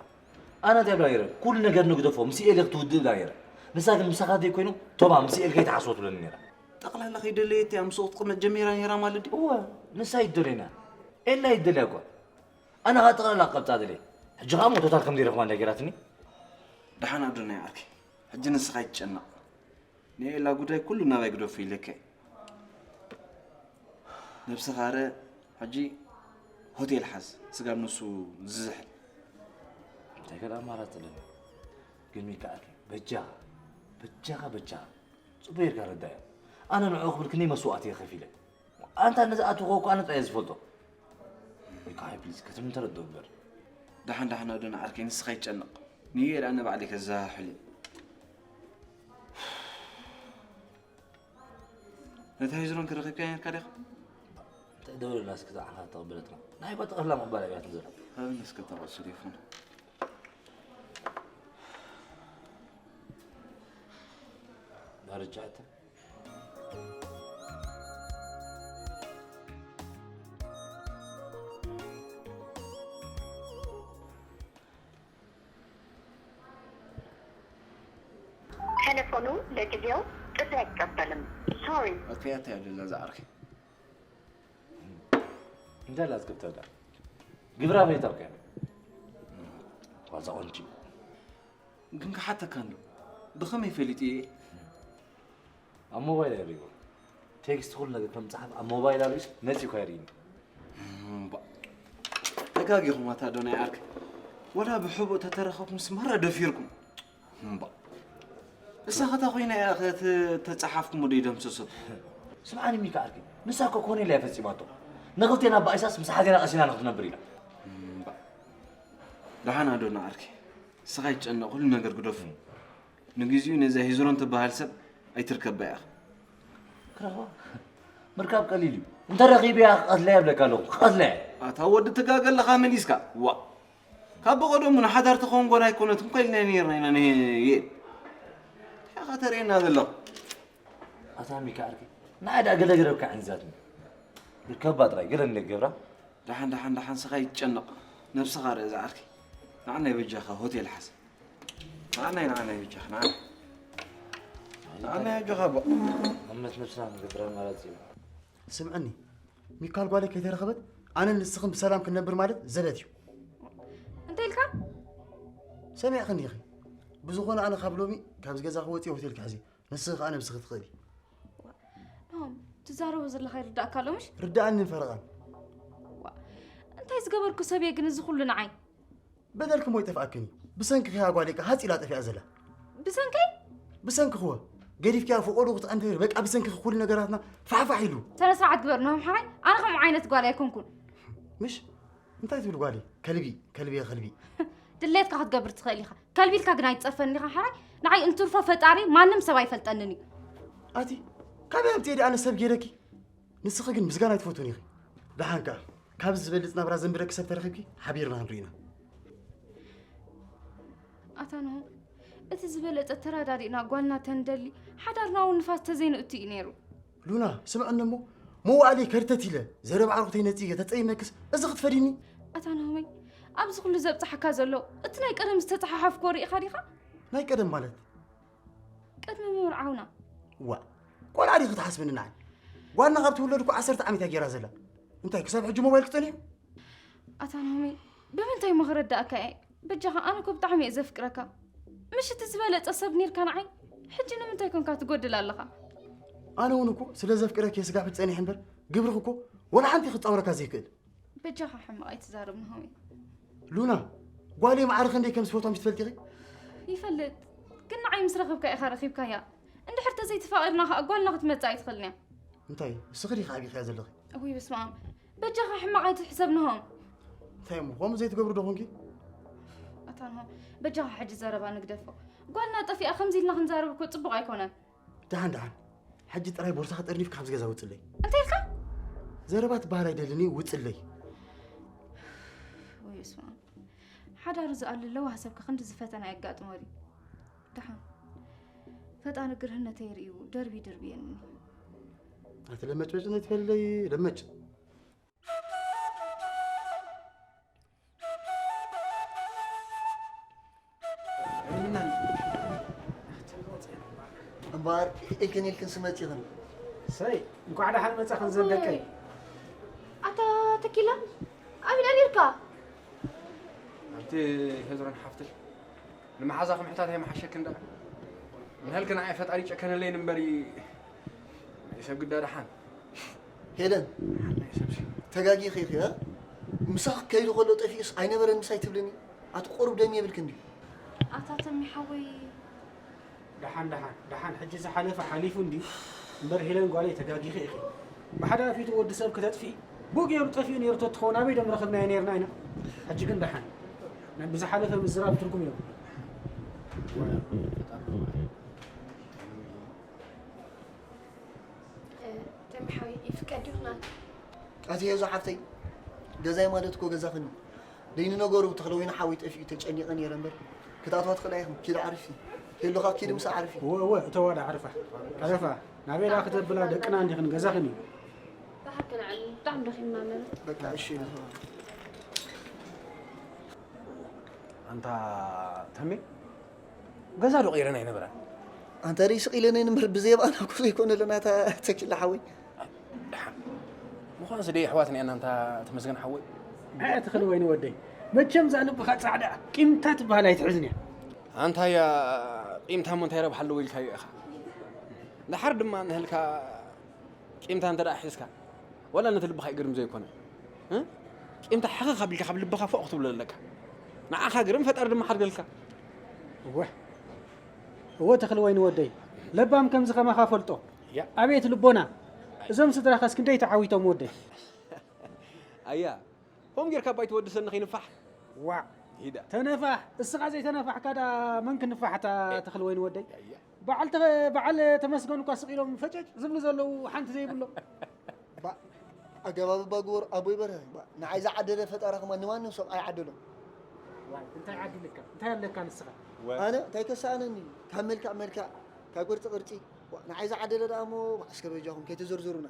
ኣነ እንታይ ብላ ነይረ? ኩሉ ነገር ንግደፎ፣ ምስ ዩኤል ክትውድእ ብላ ነይረ። ንሳ ግን ምሳኻ ዘይኮይኑ፣ ቶማ ምስ ዩኤል ከይትሓስቦ ትብለኒ ነይራ። ጠቕላላ ከይደለየት እያ ምስኡ ክትቕመጥ ጀሚራ ነይራ ማለት ድዩ? እወ፣ ንሳ ኣይትደልየና። ኤላ ኣይትደልያ እኳ። ኣነ ኸኣ ጠቕላላ ክቐብጻ ደልየ። ሕጂ ኸኣ ሞቶታት ከም ዘይረኽባ እንዳይ ገይራትኒ። ደሓን ኣዶናይ ዓርከይ፣ ሕጂ ንስኻ ኣይትጨነቕ። ንኤላ ጉዳይ ኩሉ ናባይ ግደፉ ኢለካ። ነብስኻ ረ ሕጂ ሆቴል ሓዝ፣ ስጋብ ንሱ ዝዝሕል። እንታይ ካልእ ኣማራፂ ኣለኒ? ግን ሚካኣል፣ በጃኻ፣ በጃኻ፣ በጃኻ፣ ጽቡቅ ጌርካ ረዳዮ። ኣነ ንዕኡ ክብል ክንደይ መስዋእቲ እየ ከፊለ። ኣንታ ነዚ ኣትውኮ እኮ ኣነ ጥራይ እየ ዝፈልጦ። ሚካኣል፣ ፕሊዝ፣ ክትም ተረድኦ እምበር። ደሓን፣ ደሓን፣ ኣዶና ዓርከይ፣ ንስኻ ይጨነቕ። ንየር ኣነ ባዕለይ ከዘሓሕል እየ። ነታ ሂዝሮን ክረኺብካ ነርካ ዲኻ? እንታይ ደውልና እስኪ እዛ ዓኻ ተቐበለትና። ናይ ቆጠቐላ ምቕባል ኣብያትን ዘሎ። ሃብን እስከ ተቐሱ ቴሌፎን። ዳርቻ እተ ቴሌፎኑ ለጊዜው ጥሪ ኣይቀበልም። ሶሪ። ኣጥፊኣታ እያ ደላ ዝዓርኪ። እንታይ ላዝግብተላ ግብራ ቤታው ከ ዋዛ ቆንጂ ግን ክሓተካ እንዶ ብኸመይ ፈሊጡ እየ? ኣብ ሞባይል ኣይርእዎ ቴክስት ኩሉ ነገር ከም ጸሓፍ ኣብ ሞባይል ኣርእስ መጺኡ ኣይርእኒ እምባ ተጋጊኹም ኣታ ዶናይ ዓርክ ወላ ብሕቡእ ተተረኸብኩም ስማራ ደፊርኩም እምባ እሳ ኸታ ኮይና እያ ተጻሓፍኩም ወደ ይደምሰሰት ስምዓኒ ሚካ ዓርኪ ንሳ እኮ ኮነ ኢላ እያ ፈጺማቶ ንኽልቴና ብኣይሳስ ምስ ሓዜና ቀሲና ንኽትነብር ኢላ ደሓን ኣዶና ዓርኪ እስኻ ይጨነቕ ኩሉ ነገር ግደፉ ንግዚኡ ነዛ ሂዝሮን ትበሃል ሰብ ኣይትርከባ ኢኻ ክረኽባ ምርካብ ቀሊል እዩ እንተረኺበያ ክቐትለያ ይብለካ ኣለኹ ክቐትለያ ኣታ ወዲ ትጋገ ኣለኻ መሊስካ ዋ ካብ ብቐደሙ ንሓዳር ትኸውን ጓል ኣይኮነትን እኮ ኢልና ነርና ኢና ንየል ኢኻ ተርእየና ዘለኹ ኣታ ሚካ ዓርኪ ንዓይ ደኣ ገለ ገረብካ ዕንዛትኒ ርከባ ጥራይ ገለ እንደ ገብራ ደሓን ደሓን ደሓን ስኻ ይጨነቕ ነብስኻ ርእ ዝዓርኪ ንዓናይ በጃኻ ሆቴል ሓዝ ንዓናይ ንዓናይ በጃኻ ንዓናይ ንዓናይ ኣጆኻ ቦ ኣመት ነብስና ንገብራ ማለት እዩ ስምዕኒ ሚካል ጓለይ ከይተረኸበት ኣነን ንስኽን ብሰላም ክንነብር ማለት ዘበት እዩ እንታይ ኢልካ ሰሚዕኽኒ ኢኺ ብዝኾነ ኣነ ካብ ሎሚ ካብዚ ገዛ ክወፅእ ሆቴል ክሕዚ ንስኺ ከዓ ነብስኺ ትኽእሊ ናሆም ትዛረቦ ዘለኻ ይርዳእካ ኣሎ ምሽ ርዳእኒ ፈረቓን እንታይ ዝገበርኩ ሰብ እየ ግን እዚ ኩሉ ንዓይ በደልኪ ሞ ይጠፍኣክን እዩ ብሰንኪ ኸያ ጓል እቃ ሃፂ ኢላ ጠፊኣ ዘላ ብሰንከይ ብሰንኪ ኽወ ገዲፍኪያ ፈቆዶ ክትዕንተሪ በቃ ብሰንኪ ኩሉ ነገራትና ፋሕፋሕ ኢሉ ስነ ስርዓት ግበር ናሆም ሓራይ ኣነ ከምኡ ዓይነት ጓል ኣይኮንኩን ምሽ እንታይ ትብል ጓል ከልቢ ከልቢ ከልቢ ድሌትካ ክትገብር ትኽእል ኢኻ ከልቢ ኢልካ ግን ኣይትጸርፈኒ ኢኻ ሓራይ ንዓይ እንትርፎ ፈጣሪ ማንም ሰብ ኣይፈልጠንን እዩ ኣቲ ካበይ ኣምፅኤ ደኣ ንሰብ ገይረኪ ንስኺ ግን ምስጋና ኣይትፈትውን ኢኺ ደሓን ከኣ ካብዚ ዝበልፅ ናብራ ዘንብረኪ ሰብ ተረኺብኪ ሓቢርና ክንርኢ ኢና ኣታ ናሆም እቲ ዝበለጸ ተራዳዲእና ጓልና ተንደሊ ሓዳርና እውን ንፋስ ተዘይንእቱ እዩ ነይሩ ሉና ስምዕኒ እሞ መዋእለይ ከርተት ኢለ ዘረባ ዓርኩተይ ነፂገ ተፀይመክስ እዚ ክትፈዲኒ ኣታ ናሆመይ ኣብዚ ኩሉ ዘብፅሓካ ዘሎ እቲ ናይ ቀደም ዝተፀሓሓፍኮ ርኢኻ ዲኻ ናይ ቀደም ማለት ቅድሚ ምምርዓውና። ዋእ ቆልዓ ዲኺ ትሓስብኒ ንዓይ? ጓልና ካብ ትውለድ እኮ ዓሰርተ ዓመት እያ ጌራ ዘላ። እንታይ ክሳብ ሕጂ ሞባይልኪ ጸኒሑ? ኣታ ናሆመይ ብምንታይ እሞ ክረድኣካ እየ? በጃኻ ኣነ እኮ ብጣዕሚ እየ ዘፍቅረካ። ምሽ እቲ ዝበለጸ ሰብ ኔርካ ንዓይ ሕጂ ንምንታይ ኮንካ ትጎድል ኣለኻ? ኣነ እውን እኮ ስለ ዘፍቅረኪ እየ ስጋብ ሕጂ ጸኒሐ እምበር ግብርኺ እኮ ወላ ሓንቲ ክጻወረካ ዘይክእል። በጃኻ ሕማቕ ኣይትዛረብ ናሆመይ። ሉና፣ ጓለይ ማዕረ ክንደይ ከም ዝፈትዋ ምሽ ትፈልጢ ኢኺ? ይፈልጥ፣ ግን ንዓይ ምስ ረኸብካ ኢኻ ረኺብካያ። እንድሕር ተዘይተፋቒርና ኸኣ ጓልና ክትመጽእ ኣይትኽእልን እያ። እንታይ፣ ንስኺ ዲኺ ዓቢኽያ ዘለኺ? እውይ በስመኣብ፣ በጃኻ ሕማቕ ኣይትሕሰብ ናሆም። እንታይ እሞ፣ ከምኡ ዘይትገብሪ ዶ ኾንኪ? ኣታ ናሆም፣ በጃኻ ሕጂ ዘረባ ንግደፎ። ጓልና ጠፊኣ ከምዚ ኢልና ክንዛረብ እኮ ጽቡቕ ኣይኮነን። ደሓን ደሓን ሕጂ ጥራይ ቦርሳኺ ጠርኒፍኪ ካብዚ ገዛ ውፅለይ። እንታይ ኢልካ? ዘረባ ትበሃል ኣይደልን እዩ ውፅለይ። ወይ እስማ ሓዳሩ ዝኣሊ ለዋህ ሰብከ ክንድዚ ፈተና የጋጥሞ ድዩ? ደሓን ፈጣሪ ግርህነተይ ርእዩ ደርቢ ድርብየኒ። ኣቲ ለመጭመጭ ነትፈልለይ ለመጭ እምበኣር ኢልክን ኢልክን ስመፂኽን ሰይ እንኳዕ ደሓን መፃኽን ዘደቀይ ኣታ ተኪላ ኣበይ ነይርካ ኣብቲ ሄዝሮን ሓፍተይ ንመሓዛ ክምሕታት ኣይመሓሸክን ደኣ ንህልክ ንዓይ ፈጣሪ ጨከነለይን እምበሪ ናይ ሰብ ግዳ ደሓን። ሄለን ናይ ሰብ ሲ ተጋጊኺ ኢኺ እ? ምሳኽ ከይዱ ከሎ ጠፊኡስ ኣይነበረን ምሳይ ትብልኒ? ኣቲ ቁሩብ ደም የብልክ እንዲ ኣታ ተሚ ሓወይ ደሓን ደሓን ደሓን ሕጂ ዝሓለፈ ሓሊፉ እንዲ እምበር ሄለን ጓለይ ተጋጊኺ ኢኺ። ብሓደ ኣፊቱ ወዲ ሰብ ክተጥፍኢ ብኡ ገይሩ ጠፊኡ ነይሩ ተትኸውን ኣበይ ደም ረኸብናዮ ነይርና ኢና። ሕጂ ግን ደሓን እዩ። ናይ ብዝሓለፈ ምዝራብ ትርጉም የብሉ። ተሚ ሓወይ ይፍቀድ ይኹናል ኣቲ ሄዞ ሓፍተይ ገዛይ ማለት እኮ ገዛኽን እዩ። ደይኒ ነገሩ ተኽለ ወይኒ ሓወይ ጠፊኡ ተጨኒቐ ነይረ እምበር ክትኣትዋ ትኽእላ ኢኽን። ኪድ ዓርፊ ሄሉኻ ኪድ ምሳ ዓርፊ እወ እወ እተዋ ዳ ዓርፋ ዓረፋ ናበይ ዳ ክተብላ ደቅና እንዲኽን ገዛኽን እዩ። ብሓቂ ንዓኒ ብጣዕሚ ደኺምና ኣለና በቃ እሺ ንኸ ኣንታ ተሜ ገዛ ዶ ቀይረን ኣይነበራን። ኣንተ ደይ ስቕ ኢለነ ንበር ብዘየባና ኩሉ ይኮነ ኣለና እታ ተኪላ ሓወይ ደሓን ምዃንስ ደይ ኣሕዋትና ኢና እንታ ተመስገን ሓወይ። ኣያ ተኽለ ወይኒ ወደይ መቸም እዛ ልብኻ ፃዕዳ ቂምታ ትበሃል ኣይትሕዝን እያ። ኣንታ እያ ቂምታ እሞ እንታይ ረብሓ ኣለዎ ኢልካዮ ኢኻ። ደሓር ድማ ንህልካ ቂምታ እንተ ደኣ ሒዝካ ዋላ ነቲ ልብኻ ይግርም ዘይኮነ እ? ቂምታ ሕኽኽ ኣቢልካ ካብ ልብኻ ፎቕ ክትብሎ ኣለካ። ንዓኻ ግርም ፈጣሪ ድማ ሓድገልካ። እወ እወ ተኽለ ወይኒ ወደይ ለባም ከምዚ ከማኻ ፈልጦ ያ ኣቤት ልቦና እዞም ስድራኻስ ክንደይ ተዓዊቶም ወደይ ኣያ ከምኡ ጌርካ ባይ ትወድሰኒ ከይንፋሕ ዋዕ ሂዳ ተነፋሕ እስኻ ዘይተነፋሕካ ዳ መን ክንፋሕ እታ ተኽለ ወይኒ ወደይ ኣያ በዓል ተ- በዓል ተመስገን እኳ ስቕ ኢሎም ፈጨጭ ዝብሉ ዘለዉ ሓንቲ ዘይብሎም ባ ኣገባብባ ግበሩ ኣቦይ በርሀ ባ ንዓይ ዝዓደለ ፈጣራ ከማ ንማንም ሰብ ኣይዓደሎም ዋይ እንታይ ዓዲልካ እንታይ ኣለካ ንስኻ ኣነ እንታይ ከሰኣነኒ ካብ መልክዕ መልክዕ ካብ ቅርፂ ቅርፂ ዋ፣ ንዓይ ዝዓደለ ደኣ እሞ እስከ በጃኹም ከይትዝርዝሩና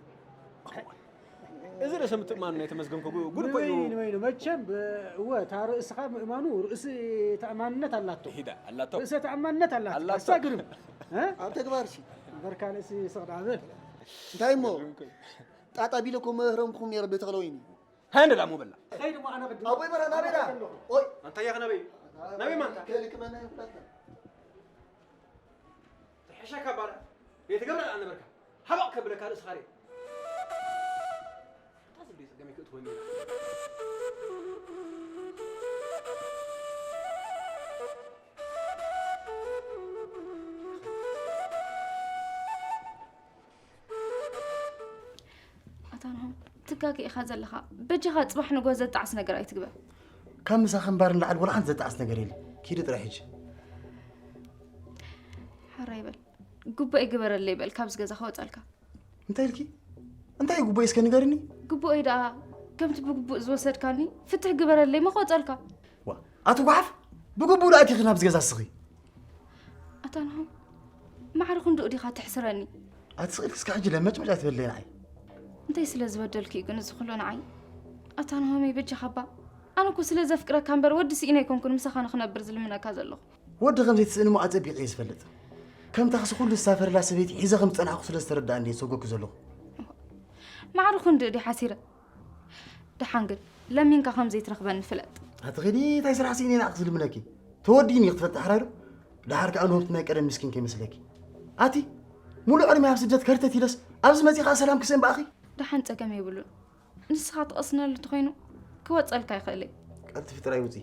እዚ ርእሰ ምትእማኑ ናይ ተመስገን ኮ ጉድ እኮ እዩ። ንበይኑ ንበይኑ መቸም ብ- እወ እታ ርእስኻ ምእማኑ ርእሲ ተኣማንነት ኣላቶ ሂዳ ኣላቶ ርእሰ ተኣማንነት ኣላቶ ኣላቶ። ኣሳግርም እ? ኣብ ተግባር ሲ እምበርካ ንእሲ ስቕ ዳብል እንታይ እሞ ጣጣ ቢለኩም መህረምኩም ነይረ ቤተኽለወይኒ ሃንደ ዳሞ በላ ኸይድ እሞ ኣነ ቅድም ኣቦይ በራ ናበይ ደኣ ኦይ ኣንታ ያኸ ናበይ ናበይ ማንታ ከልክመና ይፍላትና ተሐሻካ ባላ ዘይትገብረ ኣነበርካ ሓባቕ ከብለካ ርእስኻ ርእ እንታይ ዝብል ጸገም ይክእት ኮይኑ ኣታ ናሆም ትጋገ ኢኻ ዘለኻ በጃኻ ጽባሕ ንጎ ዘጣዕስ ነገር ኣይትግበር ካብ ምሳኺ እምባር ንላዕሊ ወላ ሓንቲ ዘጣዕስ ነገር የለ ኪዲ ጥራይ ሕጂ ሓራይ በል ጉባኤ ግበረለይ በል ካብዚ ገዛ ክወፀልካ እንታይ ኢልኪ እንታይ እዩ ጉቦይ እስከ ንገርኒ ግቡኦይ ደኣ ከምቲ ብግቡእ ዝወሰድካኒ ፍትሕ ግበረለይ መክወፀልካ ዋ ኣቲ ጓሓፍ ብግቡእ ዶ ኣቲኺ ናብዚ ገዛ እስኺ ኣታ ናሆም ማዕረ ክንድኡ ዲኻ ትሕስረኒ ኣቲ ስቕ ኢልኪ እስከ ሕጂ ለመጭመጭ ኣይትበለይ ንዓይ እንታይ ስለ ዝበደልኩ እዩ ግን እዚ ኩሉ ንዓይ ኣታ ናሆመይ በጃኻ እባ ኣነ እኮ ስለ ዘፍቅረካ እምበር ወዲ ስኢነ ኣይኮንኩን ምሳኻ ንክነብር ዝልምነካ ዘለኹ ወዲ ከም ዘይትስእኒ እሞ ኣጸቢቐ እየ ዝፈልጥ ከምታ ክሲ ኩሉ ዝሳፈረላ ሰበይቲ ሒዘ ከም ዝጸናሕኩ ስለ ዝተረዳእኒ እየ ዝሰጎግኩ ዘለኹ ማዕረ ክንድኡ ድዩ ሓሲረ ደሓን ግን ለሚንካ ከም ዘይትረኽበኒ ፍለጥ ኣቲ ኺዲ እንታይ ስራሕ ስኢነ ኢና ክዝልምነኪ ተወዲእኒ ክትፈልጢ ሓራይ ዶ ደሓር ከኣ ንሆምቲ ናይ ቀደም ምስኪን ከይመስለኪ ኣቲ ሙሉእ ዕድመ ኣብ ስደት ከርተት ኢለስ ኣብዚ መጺኻ ሰላም ክስእን በኣኺ ደሓን ጸገም የብሉን ንስኻ ትቐስነሉ እንተኾይኑ ክወጸልካ ይኽእል እዩ ቀልጥፊ ጥራይ ውጺ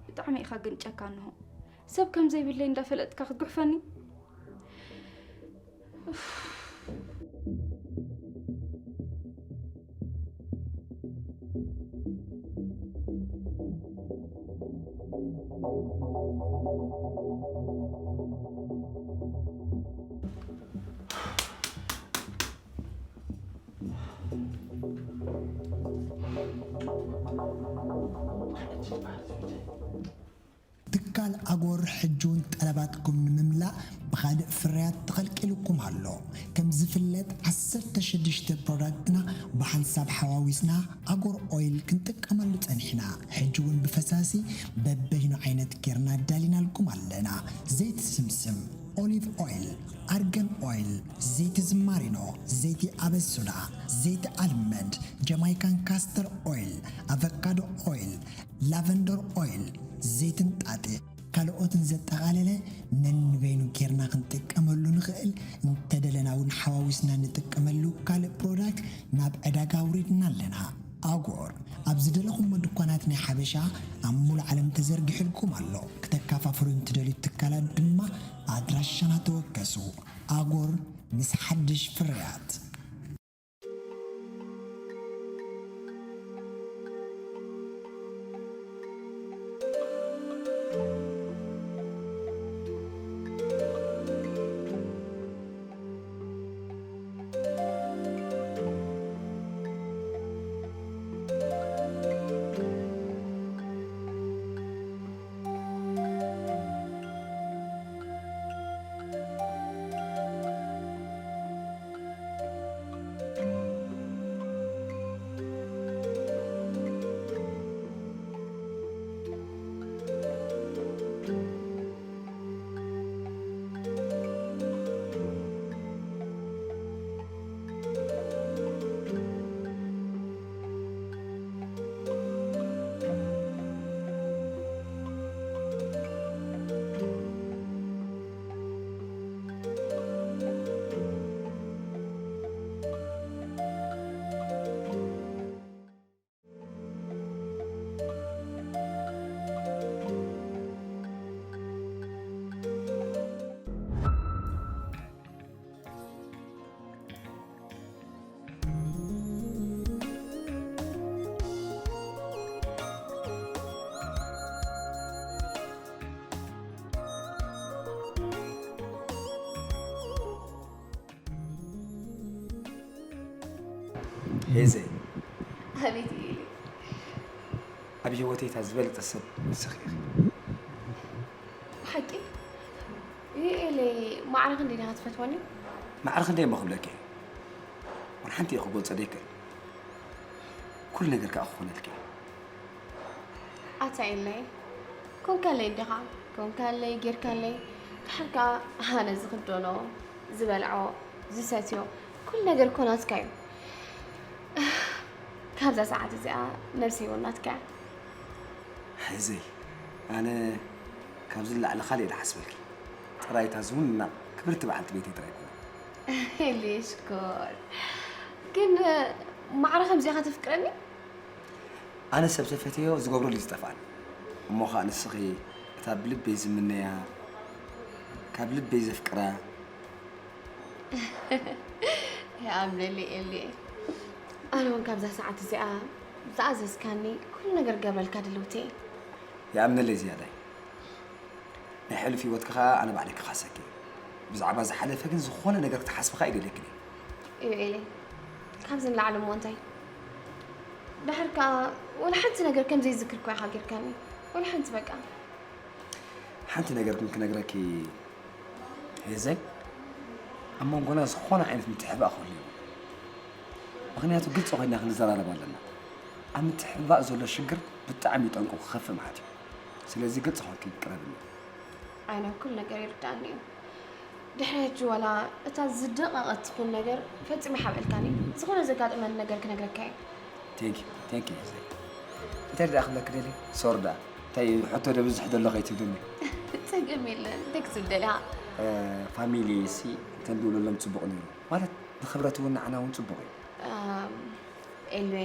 ብጣዕሚ ኢኻ ግን ጨካን ንሆ ሰብ ከም ዘይብለይ እንዳፈለጥካ ክትጉሕፈኒ ትካል ኣጎር ሕጂ እውን ጠለባትኩም ንምምላእ ብኻልእ ፍርያት ተኸልቂሉኩም ኣሎ። ከም ዝፍለጥ ዓሰርተ ሽዱሽተ ፕሮዳክትና ብሓንሳብ ሓዋዊስና ኣጎር ኦይል ክንጥቀመሉ ጸኒሕና። ሕጂ እውን ብፈሳሲ በበይኑ ዓይነት ጌርና ኣዳሊናልኩም ኣለና። ዘይቲ ስምስም፣ ኦሊቭ ኦይል፣ ኣርገን ኦይል፣ ዘይቲ ዝማሪኖ፣ ዘይቲ ኣበሱዳ፣ ዘይቲ ኣልመንድ፣ ጀማይካን ካስተር ኦይል፣ ኣቨካዶ ኦይል፣ ላቨንደር ኦይል፣ ዘይትን ጣጢ ካልኦትን ዘጠቓለለ ነንበይኑ ጌርና ክንጥቀመሉ ንኽእል፣ እንተደለና እውን ሓዋዊስና ንጥቀመሉ ካልእ ፕሮዳክት ናብ ዕዳጋ ኣውሪድና ኣለና። ኣጎር ኣብ ዝደለኹሞ ድኳናት ናይ ሓበሻ ኣብ ሙሉእ ዓለም ተዘርጊሑልኩም ኣሎ። ክተካፋፍሉ እንትደልዩ ትካላት ድማ ኣድራሻና ተወከሱ። ኣጎር ምስ ሓድሽ ፍርያት። ሄዘ፣ ኣቤት ኢሊ። ኣብ ህይወተይ እታ ዝበለጸ ሰብ ንስኺ ኢኺ። ብሓቂ? ይኤለይ፣ ማዕረ ክንደይ ዲኻ ትፈትወኒ? ማዕረ ክንደይ እሞ ክብለኪ እየ? ዋላ ሓንቲ እየ ክገልጾ ዘይክእል። ኩሉ ነገር ከኣ ክኾነልኪ እየ። ኣታ ኤለይ፣ ኮንካለይ እንዲኻ፣ ኮንካለይ፣ ጌርካለይ፣ ድሓር ከኣ ኣነ ዝኽደኖ፣ ዝበልዖ፣ ዝሰትዮ፣ ኩሉ ነገር እኮ ናትካ እዩ። ካብዛ ሰዓት እዚኣ ነብሰይ እውን ናትካ እያ። ሕዘይ፣ ኣነ ካብዚ ንላዕሊ ካልእ እየ ዝሓስበልኪ። ጥራይ እታ ዝውንና ክብርቲ በዓልቲ ቤተይ ጥራይ ኩኒ። ኤሊ ሽኮር፣ ግን ማዕረ ከምዚ ኢኻ ተፍቅረኒ? ኣነ ሰብ ተፈትዮ ዝገብረሉ እዩ ዝጠፍኣኒ። እሞ ኸኣ ንስኺ እታ ብልበይ ዝምነያ፣ ካብ ልበይ ዘፍቅራ። ይኣምነለይ ኤሊ። ኣነ እውን ካብዛ ሰዓት እዚኣ ዝኣዘዝካኒ ኩሉ ነገር ክገብረልካ ድልውቲ እየ። ይኣምነለይ ዝያዳይ። ናይ ሕሉፍ ህይወትኪ ኸኣ ኣነ ባዕለይ ክኻሰኪ። ብዛዕባ ዝሓለፈ ግን ዝኾነ ነገር ክትሓስቢ ኸኣ ኣይደልየክን እየ። እዩ ኤሊ፣ ካብዚ ንላዕሊ እሞ እንታይ? ድሓር ከኣ ወላ ሓንቲ ነገር ከም ዘይዝክር እኮ ኢኻ ጌርካኒ። ወላ ሓንቲ በቃ። ሓንቲ ነገር ግን ክነግረኪ ሄዘይ፣ ኣብ መንጎና ዝኾነ ዓይነት ምትሕብባእ ክህሉ የብሉን። ምኽንያቱ ግልፂ ኮይና ክንዘራረብ ኣለና። ኣብ ምትሕብባእ ዘሎ ሽግር ብጣዕሚ እዩ ጠንቁ ክኸፍእ ማለት እዩ። ስለዚ ግልፂ ኮይንኪ ቅረብኒ። ኣነ ኩሉ ነገር ይርዳእኒ እዩ። ድሕሪ ሕጂ ዋላ እታ ዝደቐቐት ትኹን ነገር ፈጺመ ይሓብአልካን እየ። ዝኾነ ዘጋጥመኒ ነገር ክነግረካ እየ። Thank you, thank you ሄዘይ። እንታይ ደኣ ክብለኪ ደልየ? ሶሪ ደኣ። እንታይ ሕቶ ደብዝሕ ደሎ ከይትብልኒ። ጸገም የለን። እንታይ ክትብል ደሊኻ? እ፣ ፋሚሊ ሲ እንተንድውለሎም ጽቡቕ ነይሩ። ማለት ንኽብረት እውን ንዓና እውን ጽቡቕ እዩ። ኣም፣ ኤልዌ፣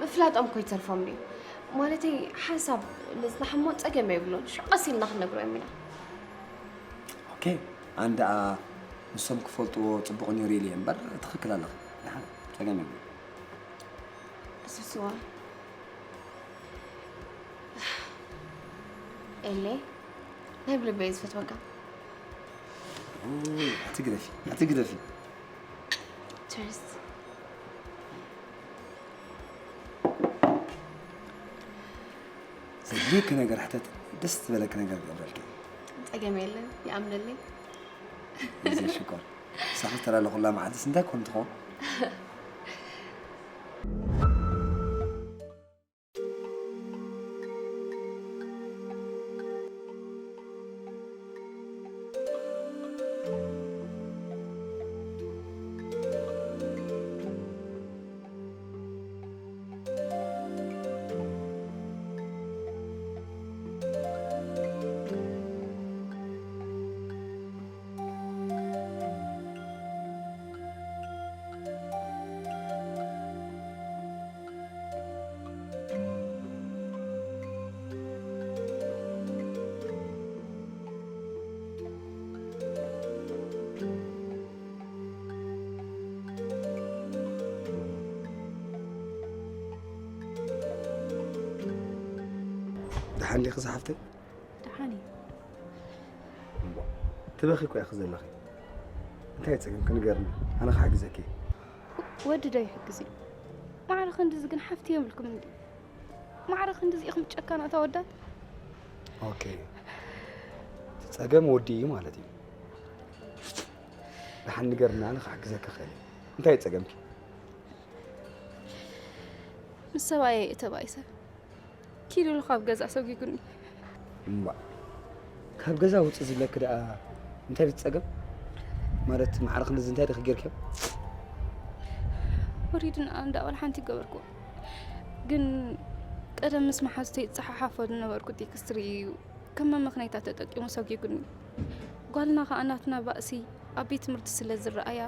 ምፍላጦም እኮ ይተርፎም ድዩ? ማለተይ ሓንሳብ ንጽናሕ እሞ ጸገም የብሉን። ሽዑ ቀስ ኢልና ክንነግሮም ኢና። ኦኬ፣ ኣነ ደኣ ንሶም ክፈልጥዎ ጽቡቕ ነይሩ ኢለ እየ እምበር፣ ትኽክል ኣለኺ። ደሓን፣ ጸገም የብሉን። ስስዋ። ኤሌ፣ ናይ ብልበይ ዝፈትወካ። ኡይ፣ ኣትግደፊ፣ ኣትግደፊ። ቸርስ። ዘድልየኪ ነገር ሕተት፣ ደስ ዝበለኪ ነገር ክገብረልኪ። ጸገም የለን፣ ይኣምነለይ። እዚ ሽኮር። ሳኺ ተላለኹላ መዓልትስ እንታይ ኮን ትኾን? እንዲኺ ዝሓፍተይ? ደሓን እዩ። እምቧ፣ ትበኺ እኮ ኢኺ ዘለኺ። እንታይ ጸገምኪ ንገርኒ፣ ኣነ ክሓግዘኪ። ወዲ ዶ ይሕግዝ እዩ? ማዕረ ክንድዚ ግን ሓፍቲ የብልኩም እንዲ? ማዕረ ክንድዚ ኢኹም ጨካናት ኣወዳት? ኦኬ፣ እቲ ጸገም ወዲ እዩ ማለት እዩ። ደሓን ንገርኒ፣ ኣነ ክሓግዘኪ እኽእል እየ። እንታይ ጸገምኪ? ምስ ሰብኣየ እየ ተባኢሰ። ኪድ ኢሉ ካብ ገዛ ሰጒጉኒ። እምባ፣ ካብ ገዛ ውፅእ ዝብለኪ ደኣ እንታይ ድዩ እቲ ጸገም? ማለት ማዕረ ክንድዚ እንታይ ዲኺ ጌርክዮ? ወሪድና እንዳ ወላ ሓንቲ ገበርኩ። ግን ቀደም ምስ መሓዙተይ ዝጸሓሓፎ ዝነበርኩ ቴክስት ርእዩ እዩ ከም መመኽነይታ ተጠቂሙ ሰጒጉኒ። ጓልና ከኣ ናትና ባእሲ ኣብ ቤት ትምህርቲ ስለ ዝረኣያ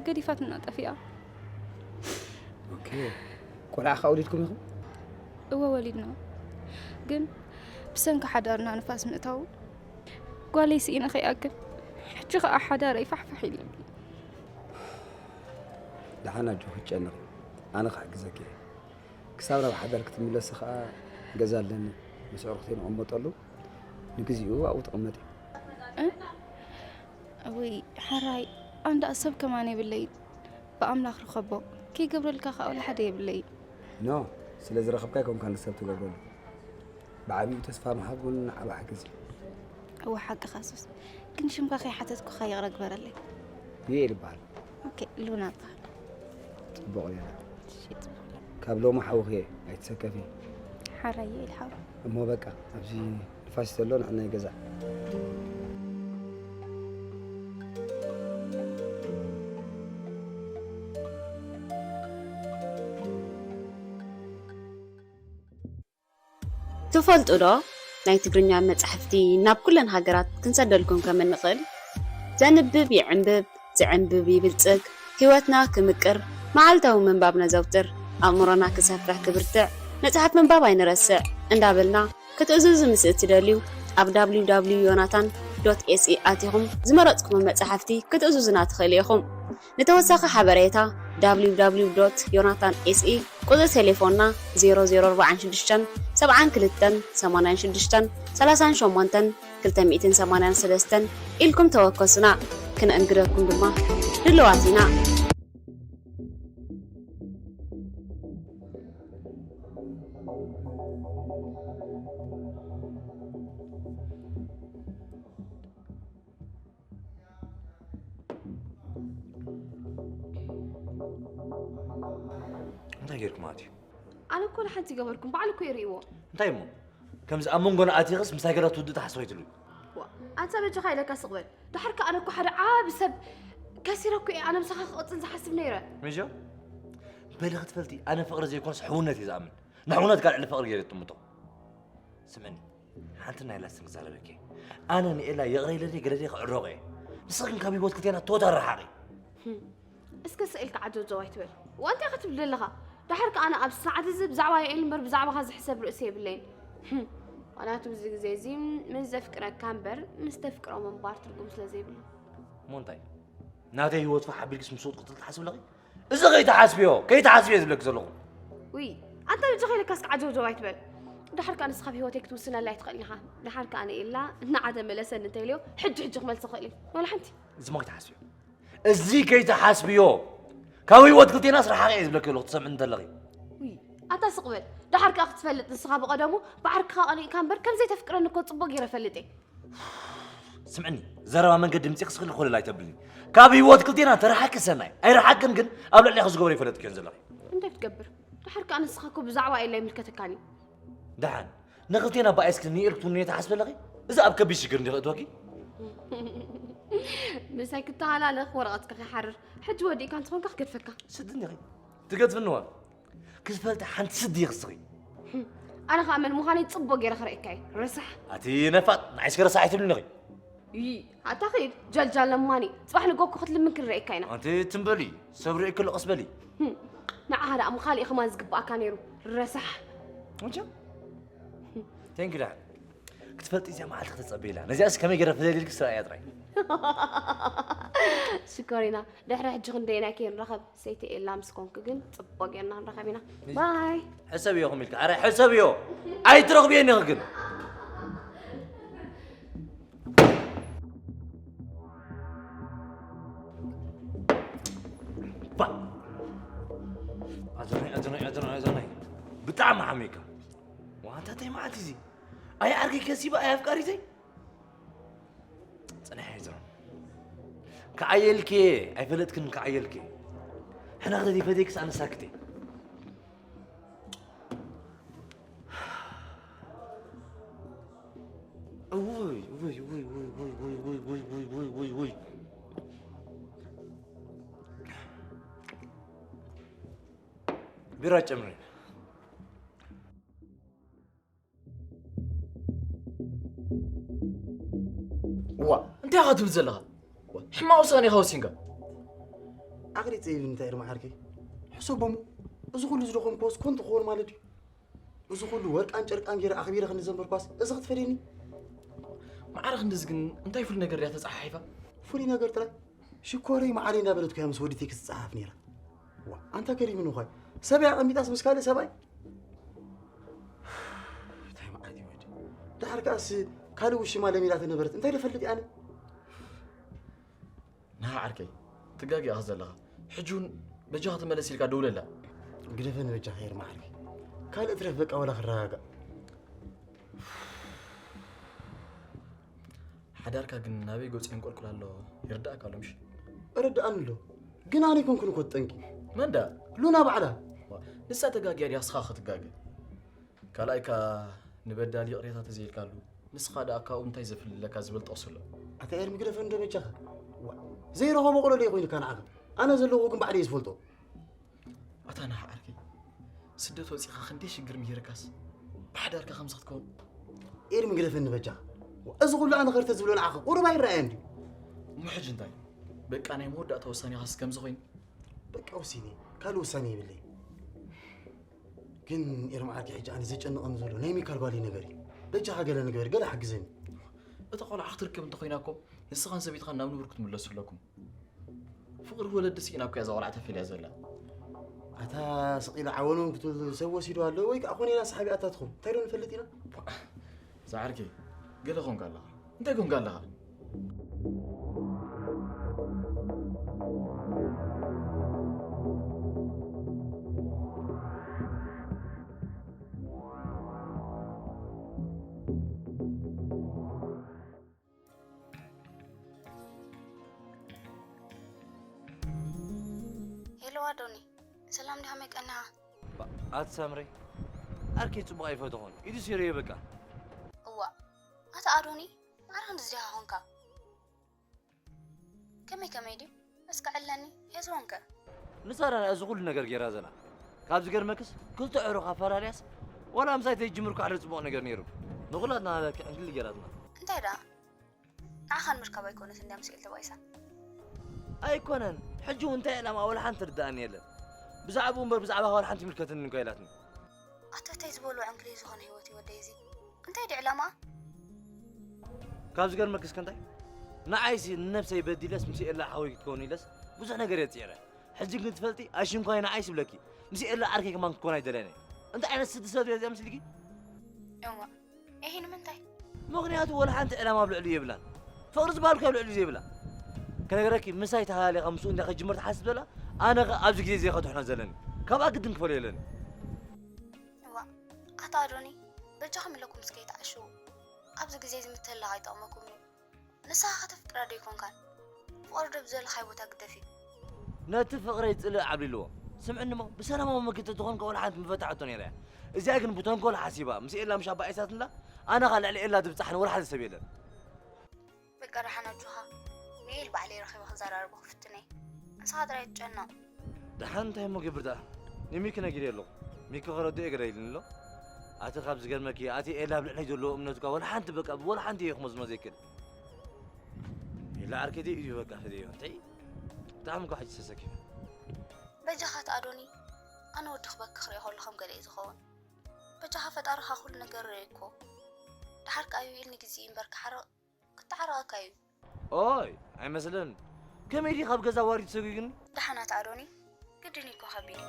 ገዲፋትና ጠፊኣ። ኦኬ። ቆልዓ ከ ወሊድኩም ኢኹም? እወ ወሊድና። ግን ብሰንኪ ሓዳርና ንፋስ ምእታው ጓለይ ስኢነ ከይኣክል ሕጂ ከኣ ሓዳረይ ፋሕፋሕ ኢሉ። ደሓን ኣጆኺ፣ ትጨነቒ፣ ኣነ ክሕግዘኪ እየ። ክሳብ ናብ ሓዳር ክትምለሲ ከኣ ገዛ ኣለኒ፣ ምስ ኣዕሩኽተይ ንቕመጠሉ፣ ንግዚኡ ኣብኡ ተቐመጢ። እውይ ሓራይ፣ ኣነ ደኣ ሰብ ከማን የብለይን። ብኣምላኽ ርኸቦ፣ ከይገብረልካ ከኣ ወላ ሓደ የብለይን። ኖ፣ ስለ ዝረኸብካ ኣይኮንካን ሰብ ትገብረሉ። ብዓቢኡ ተስፋ ምሃብ እውን ንዓባ ሓገዝ እዩ። እወ ሓቅኻ ሱስ፣ ግን ሽምካ ከይሓተትኩኻ ይቕረ ግበረለይ። ዩኤል ይበሃል። ኦኬ፣ ሉና እበሃል። ጽቡቕ ሌላ። እሺ፣ ጽቡቕ። ካብ ሎሚ ሓውኺ እየ፣ ኣይትሰከፊ። ሓራይ ዩኤል ሓው። እሞ በቃ፣ ኣብዚ ንፋስ ዘሎ ንዕናይ ገዛ። ትፈልጡ ዶ ናይ ትግርኛ መጻሕፍቲ ናብ ኩለን ሃገራት ክንሰደልኩም ከም እንኽእል? ዘንብብ ይዕንብብ፣ ዝዕንብብ ይብልጽግ፣ ህይወትና ክምቅር፣ መዓልታዊ ምንባብ ነዘውትር፣ ኣእምሮና ክሰፍሕ ክብርትዕ፣ መጽሓፍ ምንባብ ኣይንረስዕ እንዳበልና ክትእዝዙ ምስ እትደልዩ ኣብ www ዮናታን ዶት ኤስኢ ኣቲኹም ዝመረጽኩሞ መጻሕፍቲ ክትእዝዙና ትኽእሉ ኢኹም። ንተወሳኺ ሓበሬታ www ዮናታን ኤስኢ ቁጽሪ ቴሌፎንና ዜሮ ዜሮ ኣርባዓን ሽዱሽተን ሰብዓን ክልተን ሰማንያን ሽዱሽተን ሰላሳን ሸሞንተን ክልተ ሚእትን ሰማንያን ሰለስተን ኢልኩም ተወከሱና። ክነእንግደኩም ድማ ድልዋት ኢና። እንታይ ጌርኩም ኣትዩ? ኣነ እኮ ንሓንቲ ገበርኩም ባዕሉ እኮ ይርእይዎ። እንታይ እሞ ከምዚ ኣብ መንጎና ኣቲኽስ ምሳይ ገለ ትውድእ ትሓስቦ ኣይትሉ። ዋ፣ ኣንታ በጃኻ ኢለካ ስቕ በል። ድሓር ከኣ ኣነ እኮ ሓደ ዓቢ ሰብ ከሲረ እኮ እየ ኣነ ምሳኻ ክቕጽል ዝሓስብ ነይረ። ምጆ በሊ ክትፈልጢ ኣነ ፍቕሪ ዘይኮነስ ሕውነት እየ ዝኣምን። ንሕውነት ካልዕ ፍቕሪ ገይረ ትምቶ። ስምዕኒ፣ ሓንቲ ናይ ላስትን ክዛረበኪ። ኣነ ንኤላ ይቕረ ኢለለይ ገለለይ ክዕረቑ እየ። ንስኺ ግን ካብ ህይወት ክልቴና ቶታል ረሓቒ። እስከ ስቕ ኢልካ ዓጀውጀው ኣይትበል። ዋንታይ ክትብል ዘለኻ? ድሓር ከኣ ኣነ ኣብዚ ሰዓት እዚ ብዛዕባ ዮኤል እምበር ብዛዕባኻ ዝሕሰብ ርእሲ የብለይን። ምኽንያቱ እዚ ግዜ እዚ ምስ ዘፍቅረካ እምበር ምስ ተፍቅሮ ምንባር ትርጉም ስለ ዘይብሉ። እሞ እንታይ ናተይ ህይወት ፋሕ ኣቢልክስ ምስ ወጥ ክትብል ትሓስብ ኣለኺ? እዚ ከይትሓስብዮ ከይትሓስብዮ ዝብለኪ ዘለኹ። ውይ ኣንታ ልጅ ከይለካ እስከ ዓጀውጀው ኣይትበል። ድሓር ከኣ ንስኻ ኣብ ህይወተይ ክትውስነላ ኣይትኽእልን ኢኻ። ድሓር ከኣ ንኤላ ንዓደ መለሰኒ እንተኢለዮ ሕጂ ሕጂ ክመልሶ ክእል እየ። ወላ ሓንቲ። እዚ እሞ ከይትሓስብዮ እዚ ከይትሓስብዮ ካብ ህይወት ክልቴናስ ረሓቂ እየ ዝብለኪ ዘለኹ ትሰምዕኒ እንተለኺ። ውይ ኣታ ስቕ በል። ድሓር ከኣ ክትፈልጥ ንስኻ ብቐደሙ ብዓርክኻ ቀኒእካ እምበር ከም ዘይተፍቅረኒ እኮ ጽቡቕ ገይረ እፈልጥ እየ። ስምዕኒ ዘረባ መንገዲ ድምፂ ክስኽል ኮለል ኣይተብልኒ። ካብ ህይወት ክልቴና ተረሓቂ ሰናይ ኣይረሓቅን ግን ኣብ ልዕሌኺ ዝገበሮ ይፈለጥክዮን ዘለኺ። እንታይ ክትገብር ድሓር ከኣ ንስኻ እኮ ብዛዕባ ኤላ ኣይምልከተካን እዩ። ደሓን ንኽልቴና ብኣይስክሪን ንኤል ክትውንዮ ትሓስቢ ኣለኺ? እዚ ኣብ ከቢድ ሽግር እንዲኺ እትወኪ። ምሳይ ክተሃላለኽ ወረቐትካ ከይሓርር ሕጂ ወዲእካ እንተኾንካ ክገድፈካ። ስዲ እንዲኺ ትገድፍንዋ ክትፈልጢ ሓንቲ ስዲ ኢኺ እስኺ። ኣነ ኸኣ መን ምዃነይ ጽቡቕ ገይረ ክርእየካ እየ። ረሳሕ። ኣቲ ነፋጥ ንዓይስ ከ ረሳሕ ኣይትብልኒ ኢኺ። ይይ ኣታ ኺድ ጀልጃል ለማኒ ጽባሕ ንጎ እኮ ክትልምን ክንርእየካ ኢና። ኣንቲ ትም በሊ ሰብ ርእኪ ኣሎ ቀስ በሊ። ንዓኻ ደኣ እሞ ካሊእ ከማን ዝግብኣካ ነይሩ። ረሳሕ። እንጃ ቴንክ ዩ ደሓን ክትፈልጢ እዚኣ መዓልቲ ከተጸበይላ ነዚኣስ ከመይ ገይረ ፍለልልኪ ስራእያ ጥራይ። ሽኮሪና ድሕሪ ሕጂ ክንደየናይ ከይንራኸብ ሰይቲ ኤላ ምስ ኮንክ ግን ጽቡቕ ጌርና ክንራኸብ ኢና። ባይ። ሕሰብዮ ኹም ኢልካ ኣረ ሕሰብዮ ኣይትረኽብየኒ ኢኺ ግን። ኣጆናይ፣ ኣጆናይ፣ ኣጆናይ፣ ኣጆናይ። ብጣዕሚ ሓሚእካ። ዋንታ እንታይ መዓት እዚ? ኣይ ዓርከይ ከሲባ፣ ኣይ ኣፍቃሪተይ? ጽንሕ እየ ዝብል። ክዓየልኪ እየ፣ ኣይፈለጥክን ክዓየልኪ እየ። ሕነ ክተቲ ፈደይክስ ኣነ ሳክት እየ። እውይ፣ እውይ፣ እውይ። ቢራ ጨምሪ። ዋ፣ እንታይ ኢኻ ትብል ዘለኻ? ዋ፣ ሕማቕ ውሳኔ ኢኻ ወሲንካ። ዓቕሊ ጸይብ እንታይ ኢልማ ዓርከይ? ሕሰቦም፣ እዚ ኩሉ ዝደኸምኩዎስ ኮንቱ ክኸውን ማለት ድዩ? እዚ ኩሉ ወርቃን ጨርቃን ገይረ ኣኽቢረ ክንዲ ዘንበርኳስ፣ እዚ ክትፈድየኒ? ማዕረ ክንድዚ ግን እንታይ ፍሉይ ነገር ድያ ተጻሓሒፋ? ፍሉይ ነገር ጥራይ? ሽኮረይ መዓረይ እንዳበለትኩ እያ ምስ ወዲ ቴክስት ትጸሓፍ ነይራ። ዋ፣ ኣንታ ገሪሙኒ እኳ። ሰብኣይ ኣቐሚጣስ ምስ ካልእ ሰብኣይ? እንታይ መዓት እዩ ወዲ? ደሓር ከኣስ ካልእ ውሽማ ለሚዳት ነበረት። እንታይ ደፈልጥ ኣነ? ንሃ ዓርከይ፣ ትጋገ ኢኻ ዘለኻ። ሕጂ እውን በጃኻ ተመለስ ኢልካ ደውለላ። ግደፈኒ በጃኻ ኤርማ ዓርከይ። ካልእ ትረፍ በቃ ወላ ክረጋጋእ። ሓዳርካ ግን ናበይ ገጹ የንቆልቁል ኣሎ ይርዳእካ ኣሎ ምሽ? እርድኣኒ ኣሎ። ግን ኣነ ኣይኮንኩን እኮ ተጠንቂ። መን ደኣ? ሉና ባዕላ። ዋ፣ ንሳ ተጋግያ ድያ እስኻ ክትጋገ? ካልኣይ ከኣ ንበዳሊ ይቕሬታ ተዘይልካሉ፣ ንስኻ ደኣ ካብኡ እንታይ ዘፍልለካ ዝብል ጠቕሲ ኣሎ። ኣታ ኤርሚ ግደፈኒ ዶ በጃኻ። ዋ፣ ዘይረኸቦ ቆሎ ድየ ኮይኑካ ንዓኻ? ኣነ ዘለኹ ግን ባዕለይ እየ ዝፈልጦ። ኣታ ናህ ዓርከይ፣ ስደት ወጺኻ ክንደይ ሽግር ምሂርካስ ብሓዳርካ ከምዚ ክትከውን? ኤርሚ ግደፈኒ በጃኻ። ዋ፣ እዚ ኩሉ ኣነ ከርተ ዝብሎ ንዓኻ ቁሩብ ኣይረኣየን ድዩ? እሞ ሕጂ እንታይ? በቃ ናይ መወዳእታ ውሳኔኻስ ከምዚ ኮይኑ? በቃ ወሲነ፣ ካልእ ውሳኔ የብለይን። ግን ኤርሚ ዓርከይ፣ ሕጂ ኣነ ዘጨንቐኒ ዘሎ ናይ ሚካል ባሊ ነገር እዩ። በጃኻ ገለ ንግበር፣ ገለ ሓግዘኒ። እታ ቆልዓ ክትርከብ እንተኾይና እኮ ንስኻን ሰበይትኻን ናብ ንቡር ክትምለሱ ኣለኩም። ፍቕሪ ወለዲ ስኢና እኮ እያ እዛ ቆልዓ ተፈልያ ዘላ። ኣታ ስቕ ኢላ ዓወኖም ክትብል ሰብ ወሲዱ ኣሎ ወይ ከዓ ኮነ ኢላ ሰሓቢኣታ ትኸውን? እንታይ ዶ ንፈልጥ ኢና? እዛ ዓርከይ፣ ገለ ኮንካ ኣለኻ። እንታይ ኮንካ ኣለኻ? ሄሎ ኣዶኒ፣ ሰላም ዲኻ? መቀና። ኣቲ ሳምሪ፣ ዓርከይ ጽቡቕ ኣይፈተኹን። ኢዱ ሲርዮ በቃ። እዋ፣ ኣቲ ኣዶኒ፣ ማዕረ ክንድዚ ዲኻ ኾንካ? ከመይ ከመይ ድዩ? እስከ ዕለኒ፣ ሄዝሮን ከ? ንሳ ደኣ እዚ ኩሉ ነገር ጌራ ዘላ። ካብ ዝገርመክስ፣ ክልተ ዕሩኽ ኣፈላልያስ፣ ዋላ ምሳይ ተይጅምር እኳ ሓደ ጽቡቕ ነገር ነይሩ። ንኹላትና ሃበኪ ዕንክሊል ጌራትና። እንታይ ደኣ? ንዓኻ ንምርካብ ኣይኮነትን ድያ ምስ ኤል ተባኢሳ? ኣይኮነን። ሕጂ እውን እንታይ ዕላማ ወላ ሓንቲ ትርድኣኒ የለን። ብዛዕባኡ እምበር ብዛዕባኻ ወላ ሓንቲ ይምልከተኒ እንኳ ኢላትኒ። ኣታ እንታይ ዝበልዖ ዕንክሊል ዝኾነ ህይወት እዩ ወደይ እዚ? እንታይ ድዩ ዕላማኣ? ካብ ዝገርመክስ ከ እንታይ? ንዓይሲ ንነብሰይ በዲለስ ምስ ኤላ ሓወይ ክትከውን ኢለስ ብዙሕ ነገር እየ ጽዒረ። ሕጂ ግን ትፈልጢ፣ ኣሽንኳይ ንዓይስ ይብለኪ። ምስ ኤላ ዓርከይ ከማን ክትኮን ኣይደለየን እየ። እንታይ ዓይነት ስዲ ሰብ እያ እዚኣ ምስልኪ? እዋ፣ ኤሂ ንምንታይ? ምኽንያቱ ወላ ሓንቲ ዕላማ ኣብ ልዕሊ የብላን። ፍቕሪ ዝበሃል እኮ ኣብ ልዕሊ የብላ። ከነገረኪ፣ ምሳይ ተሃላሊኻ ምስኡ እንድያ ክትጅምር ትሓስብ ዘላ፣ ኣነ ኸ ኣብዚ ግዜ እዚ እየ ከትሕኖ ዘለኒ። ካብኣ ግድን ክፈልዮ ኣለኒ። እዋ፣ ኣታ ኣዶኒ፣ በጃኹም ኢለኩም እስከ ይትዓሽዉ። ኣብዚ ግዜ እዚ ምትህልላኽ ኣይጠቕመኩምን እዩ። ንስኻ ከተፍቅራ ዶ ኣይኮንካን? ፍቕሪ ዶ ብዝደለኻዮ ቦታ ግደፍ እዩ። ነቲ ፍቕረይ ጽልእ ዓብሊልዎ። ስምዕኒ እሞ፣ ብሰላማዊ መገዲ ተኾንካ ወላ ሓንቲ ምፈታሕቶ ነይረ እያ። እዚኣ ግን ብተንኮል ሓሲባ፣ ምስ ኤላ ምሽ ኣባኢሳትንላ፣ ኣነ ኸኣ ልዕሊ ኤላ ዝብጻሕኒ ወላ ሓደ ሰብ የለን። በቃ ደሓን ኣጆኻ። ንኤል ባዕለይ ረኺበ ክዘራረቦ ክፍትን እየ። ንስኻ ጥራይ ኣይትጨነቕ። ደሓን እንታይ እሞ ገብር ደኣ? ንሚኪ ነጊረዮ ኣለኹ። ሚኪ ከረድኦ እየ ገለ ኢሉኒ ኣሎ። ኣቲ ካብ ዝገርመኪ፣ ኣቲ ኤላ ኣብ ልዕለይ ዘለዎ እምነት እኳ ወላ ሓንቲ በቃ፣ ወላ ሓንቲ እየ ክመዝኖ ዘይክእል። ኤላ ዓርከይ ደይ እዩ በቃ፣ ፈደዮ። እንታይ? ብጣዕሚ እኳ ሕጂ ተሰኪፈ። በጃኻ ኣቲ ኣዶኒ፣ ኣነ ወዲ ክበኪ ክሪኦ ከሎ ከም ገለ እዩ ዝኸውን። በጃኻ ፈጣሪ ካብ ኩሉ ነገር ርእዮ እኮ። ደሓር ከኣ እዩ ኢልኒ ግዜ እምበር ክሓርቕ ክተዓረቐካ እዩ። ኦይ፣ ኣይመስልን። ከመይ ድዩ ካብ ገዛ ዋሪድ ሰጒግኒ? ደሓን ኣቲ ኣዶኒ፣ ግድን እዩ እኮ ከቢድ እዩ።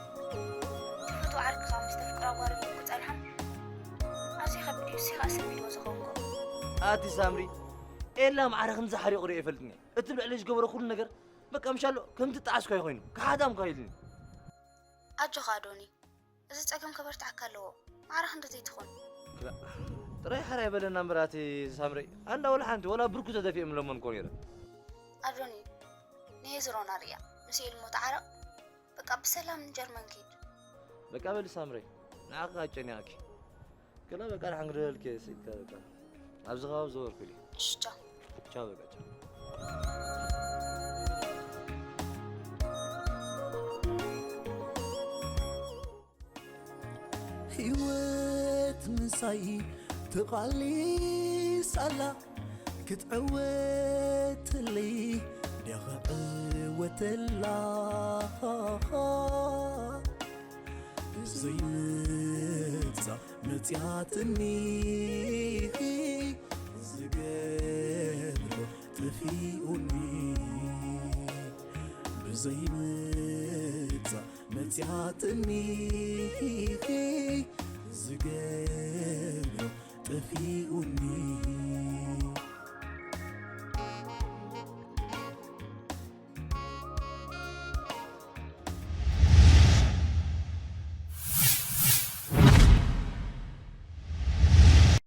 ትፈትዎ ዓርክኻ ምስ ተፍቅራ ዋሪድ ክጸንሖም ኣዝዩ ከቢድ እዩ። እሱ ኸኣ ሰሚድዎ ዝኸውን እኮ። ኣቲ ሳምሪ፣ ኤላ ማዕረ ክንዚ ሓሪቑ ርእየ ይፈልጥኒ። እቲ ብልዕሊ ዝገበሮ ኩሉ ነገር በቃ ምሻሎ ከምቲ ጣዕስኳ ኮይኑ ካሓዳም ኳ ኢልኒ። ኣጆኻ ኣዶኒ፣ እዚ ጸገም ከበርትዓካ ኣለዎ። ማዕረ ክንዲ ዘይትኾን። ጥራይ ሓራይ በለና እምበር ኣቲ ሳምረይ፣ ኣንዳ ወላ ሓንቲ ወላ ብርኩ ተደፊኦም ለመን ኮ ነይረ። ኣዶኒ፣ ንሄዝሮና ርያ ምስ ኢልሞ ተዓረቕ። በቃ ብሰላም ንጀርመን ኪድ። በቃ በል ሳምረይ፣ ንዓኺ ኣጨኒቕኪ። ከላ በቃ ድሓን ክደልከ ስኢልካ በቃ ኣብዚ ከባቢ ዘወርኩ ኢለ። እሺ ቻው። ቻው በቃ ቻው። ህይወት ምሳይ ተቓሊስ ኣላ ክትዕወተለይ ድያ ክዕወተላ ዘይመጻ መጽያትኒ ዝገብሮ ጠፊኡኒ ብዘይመጻ መጽያትኒ ዝገብሮ ጠፊኡኒ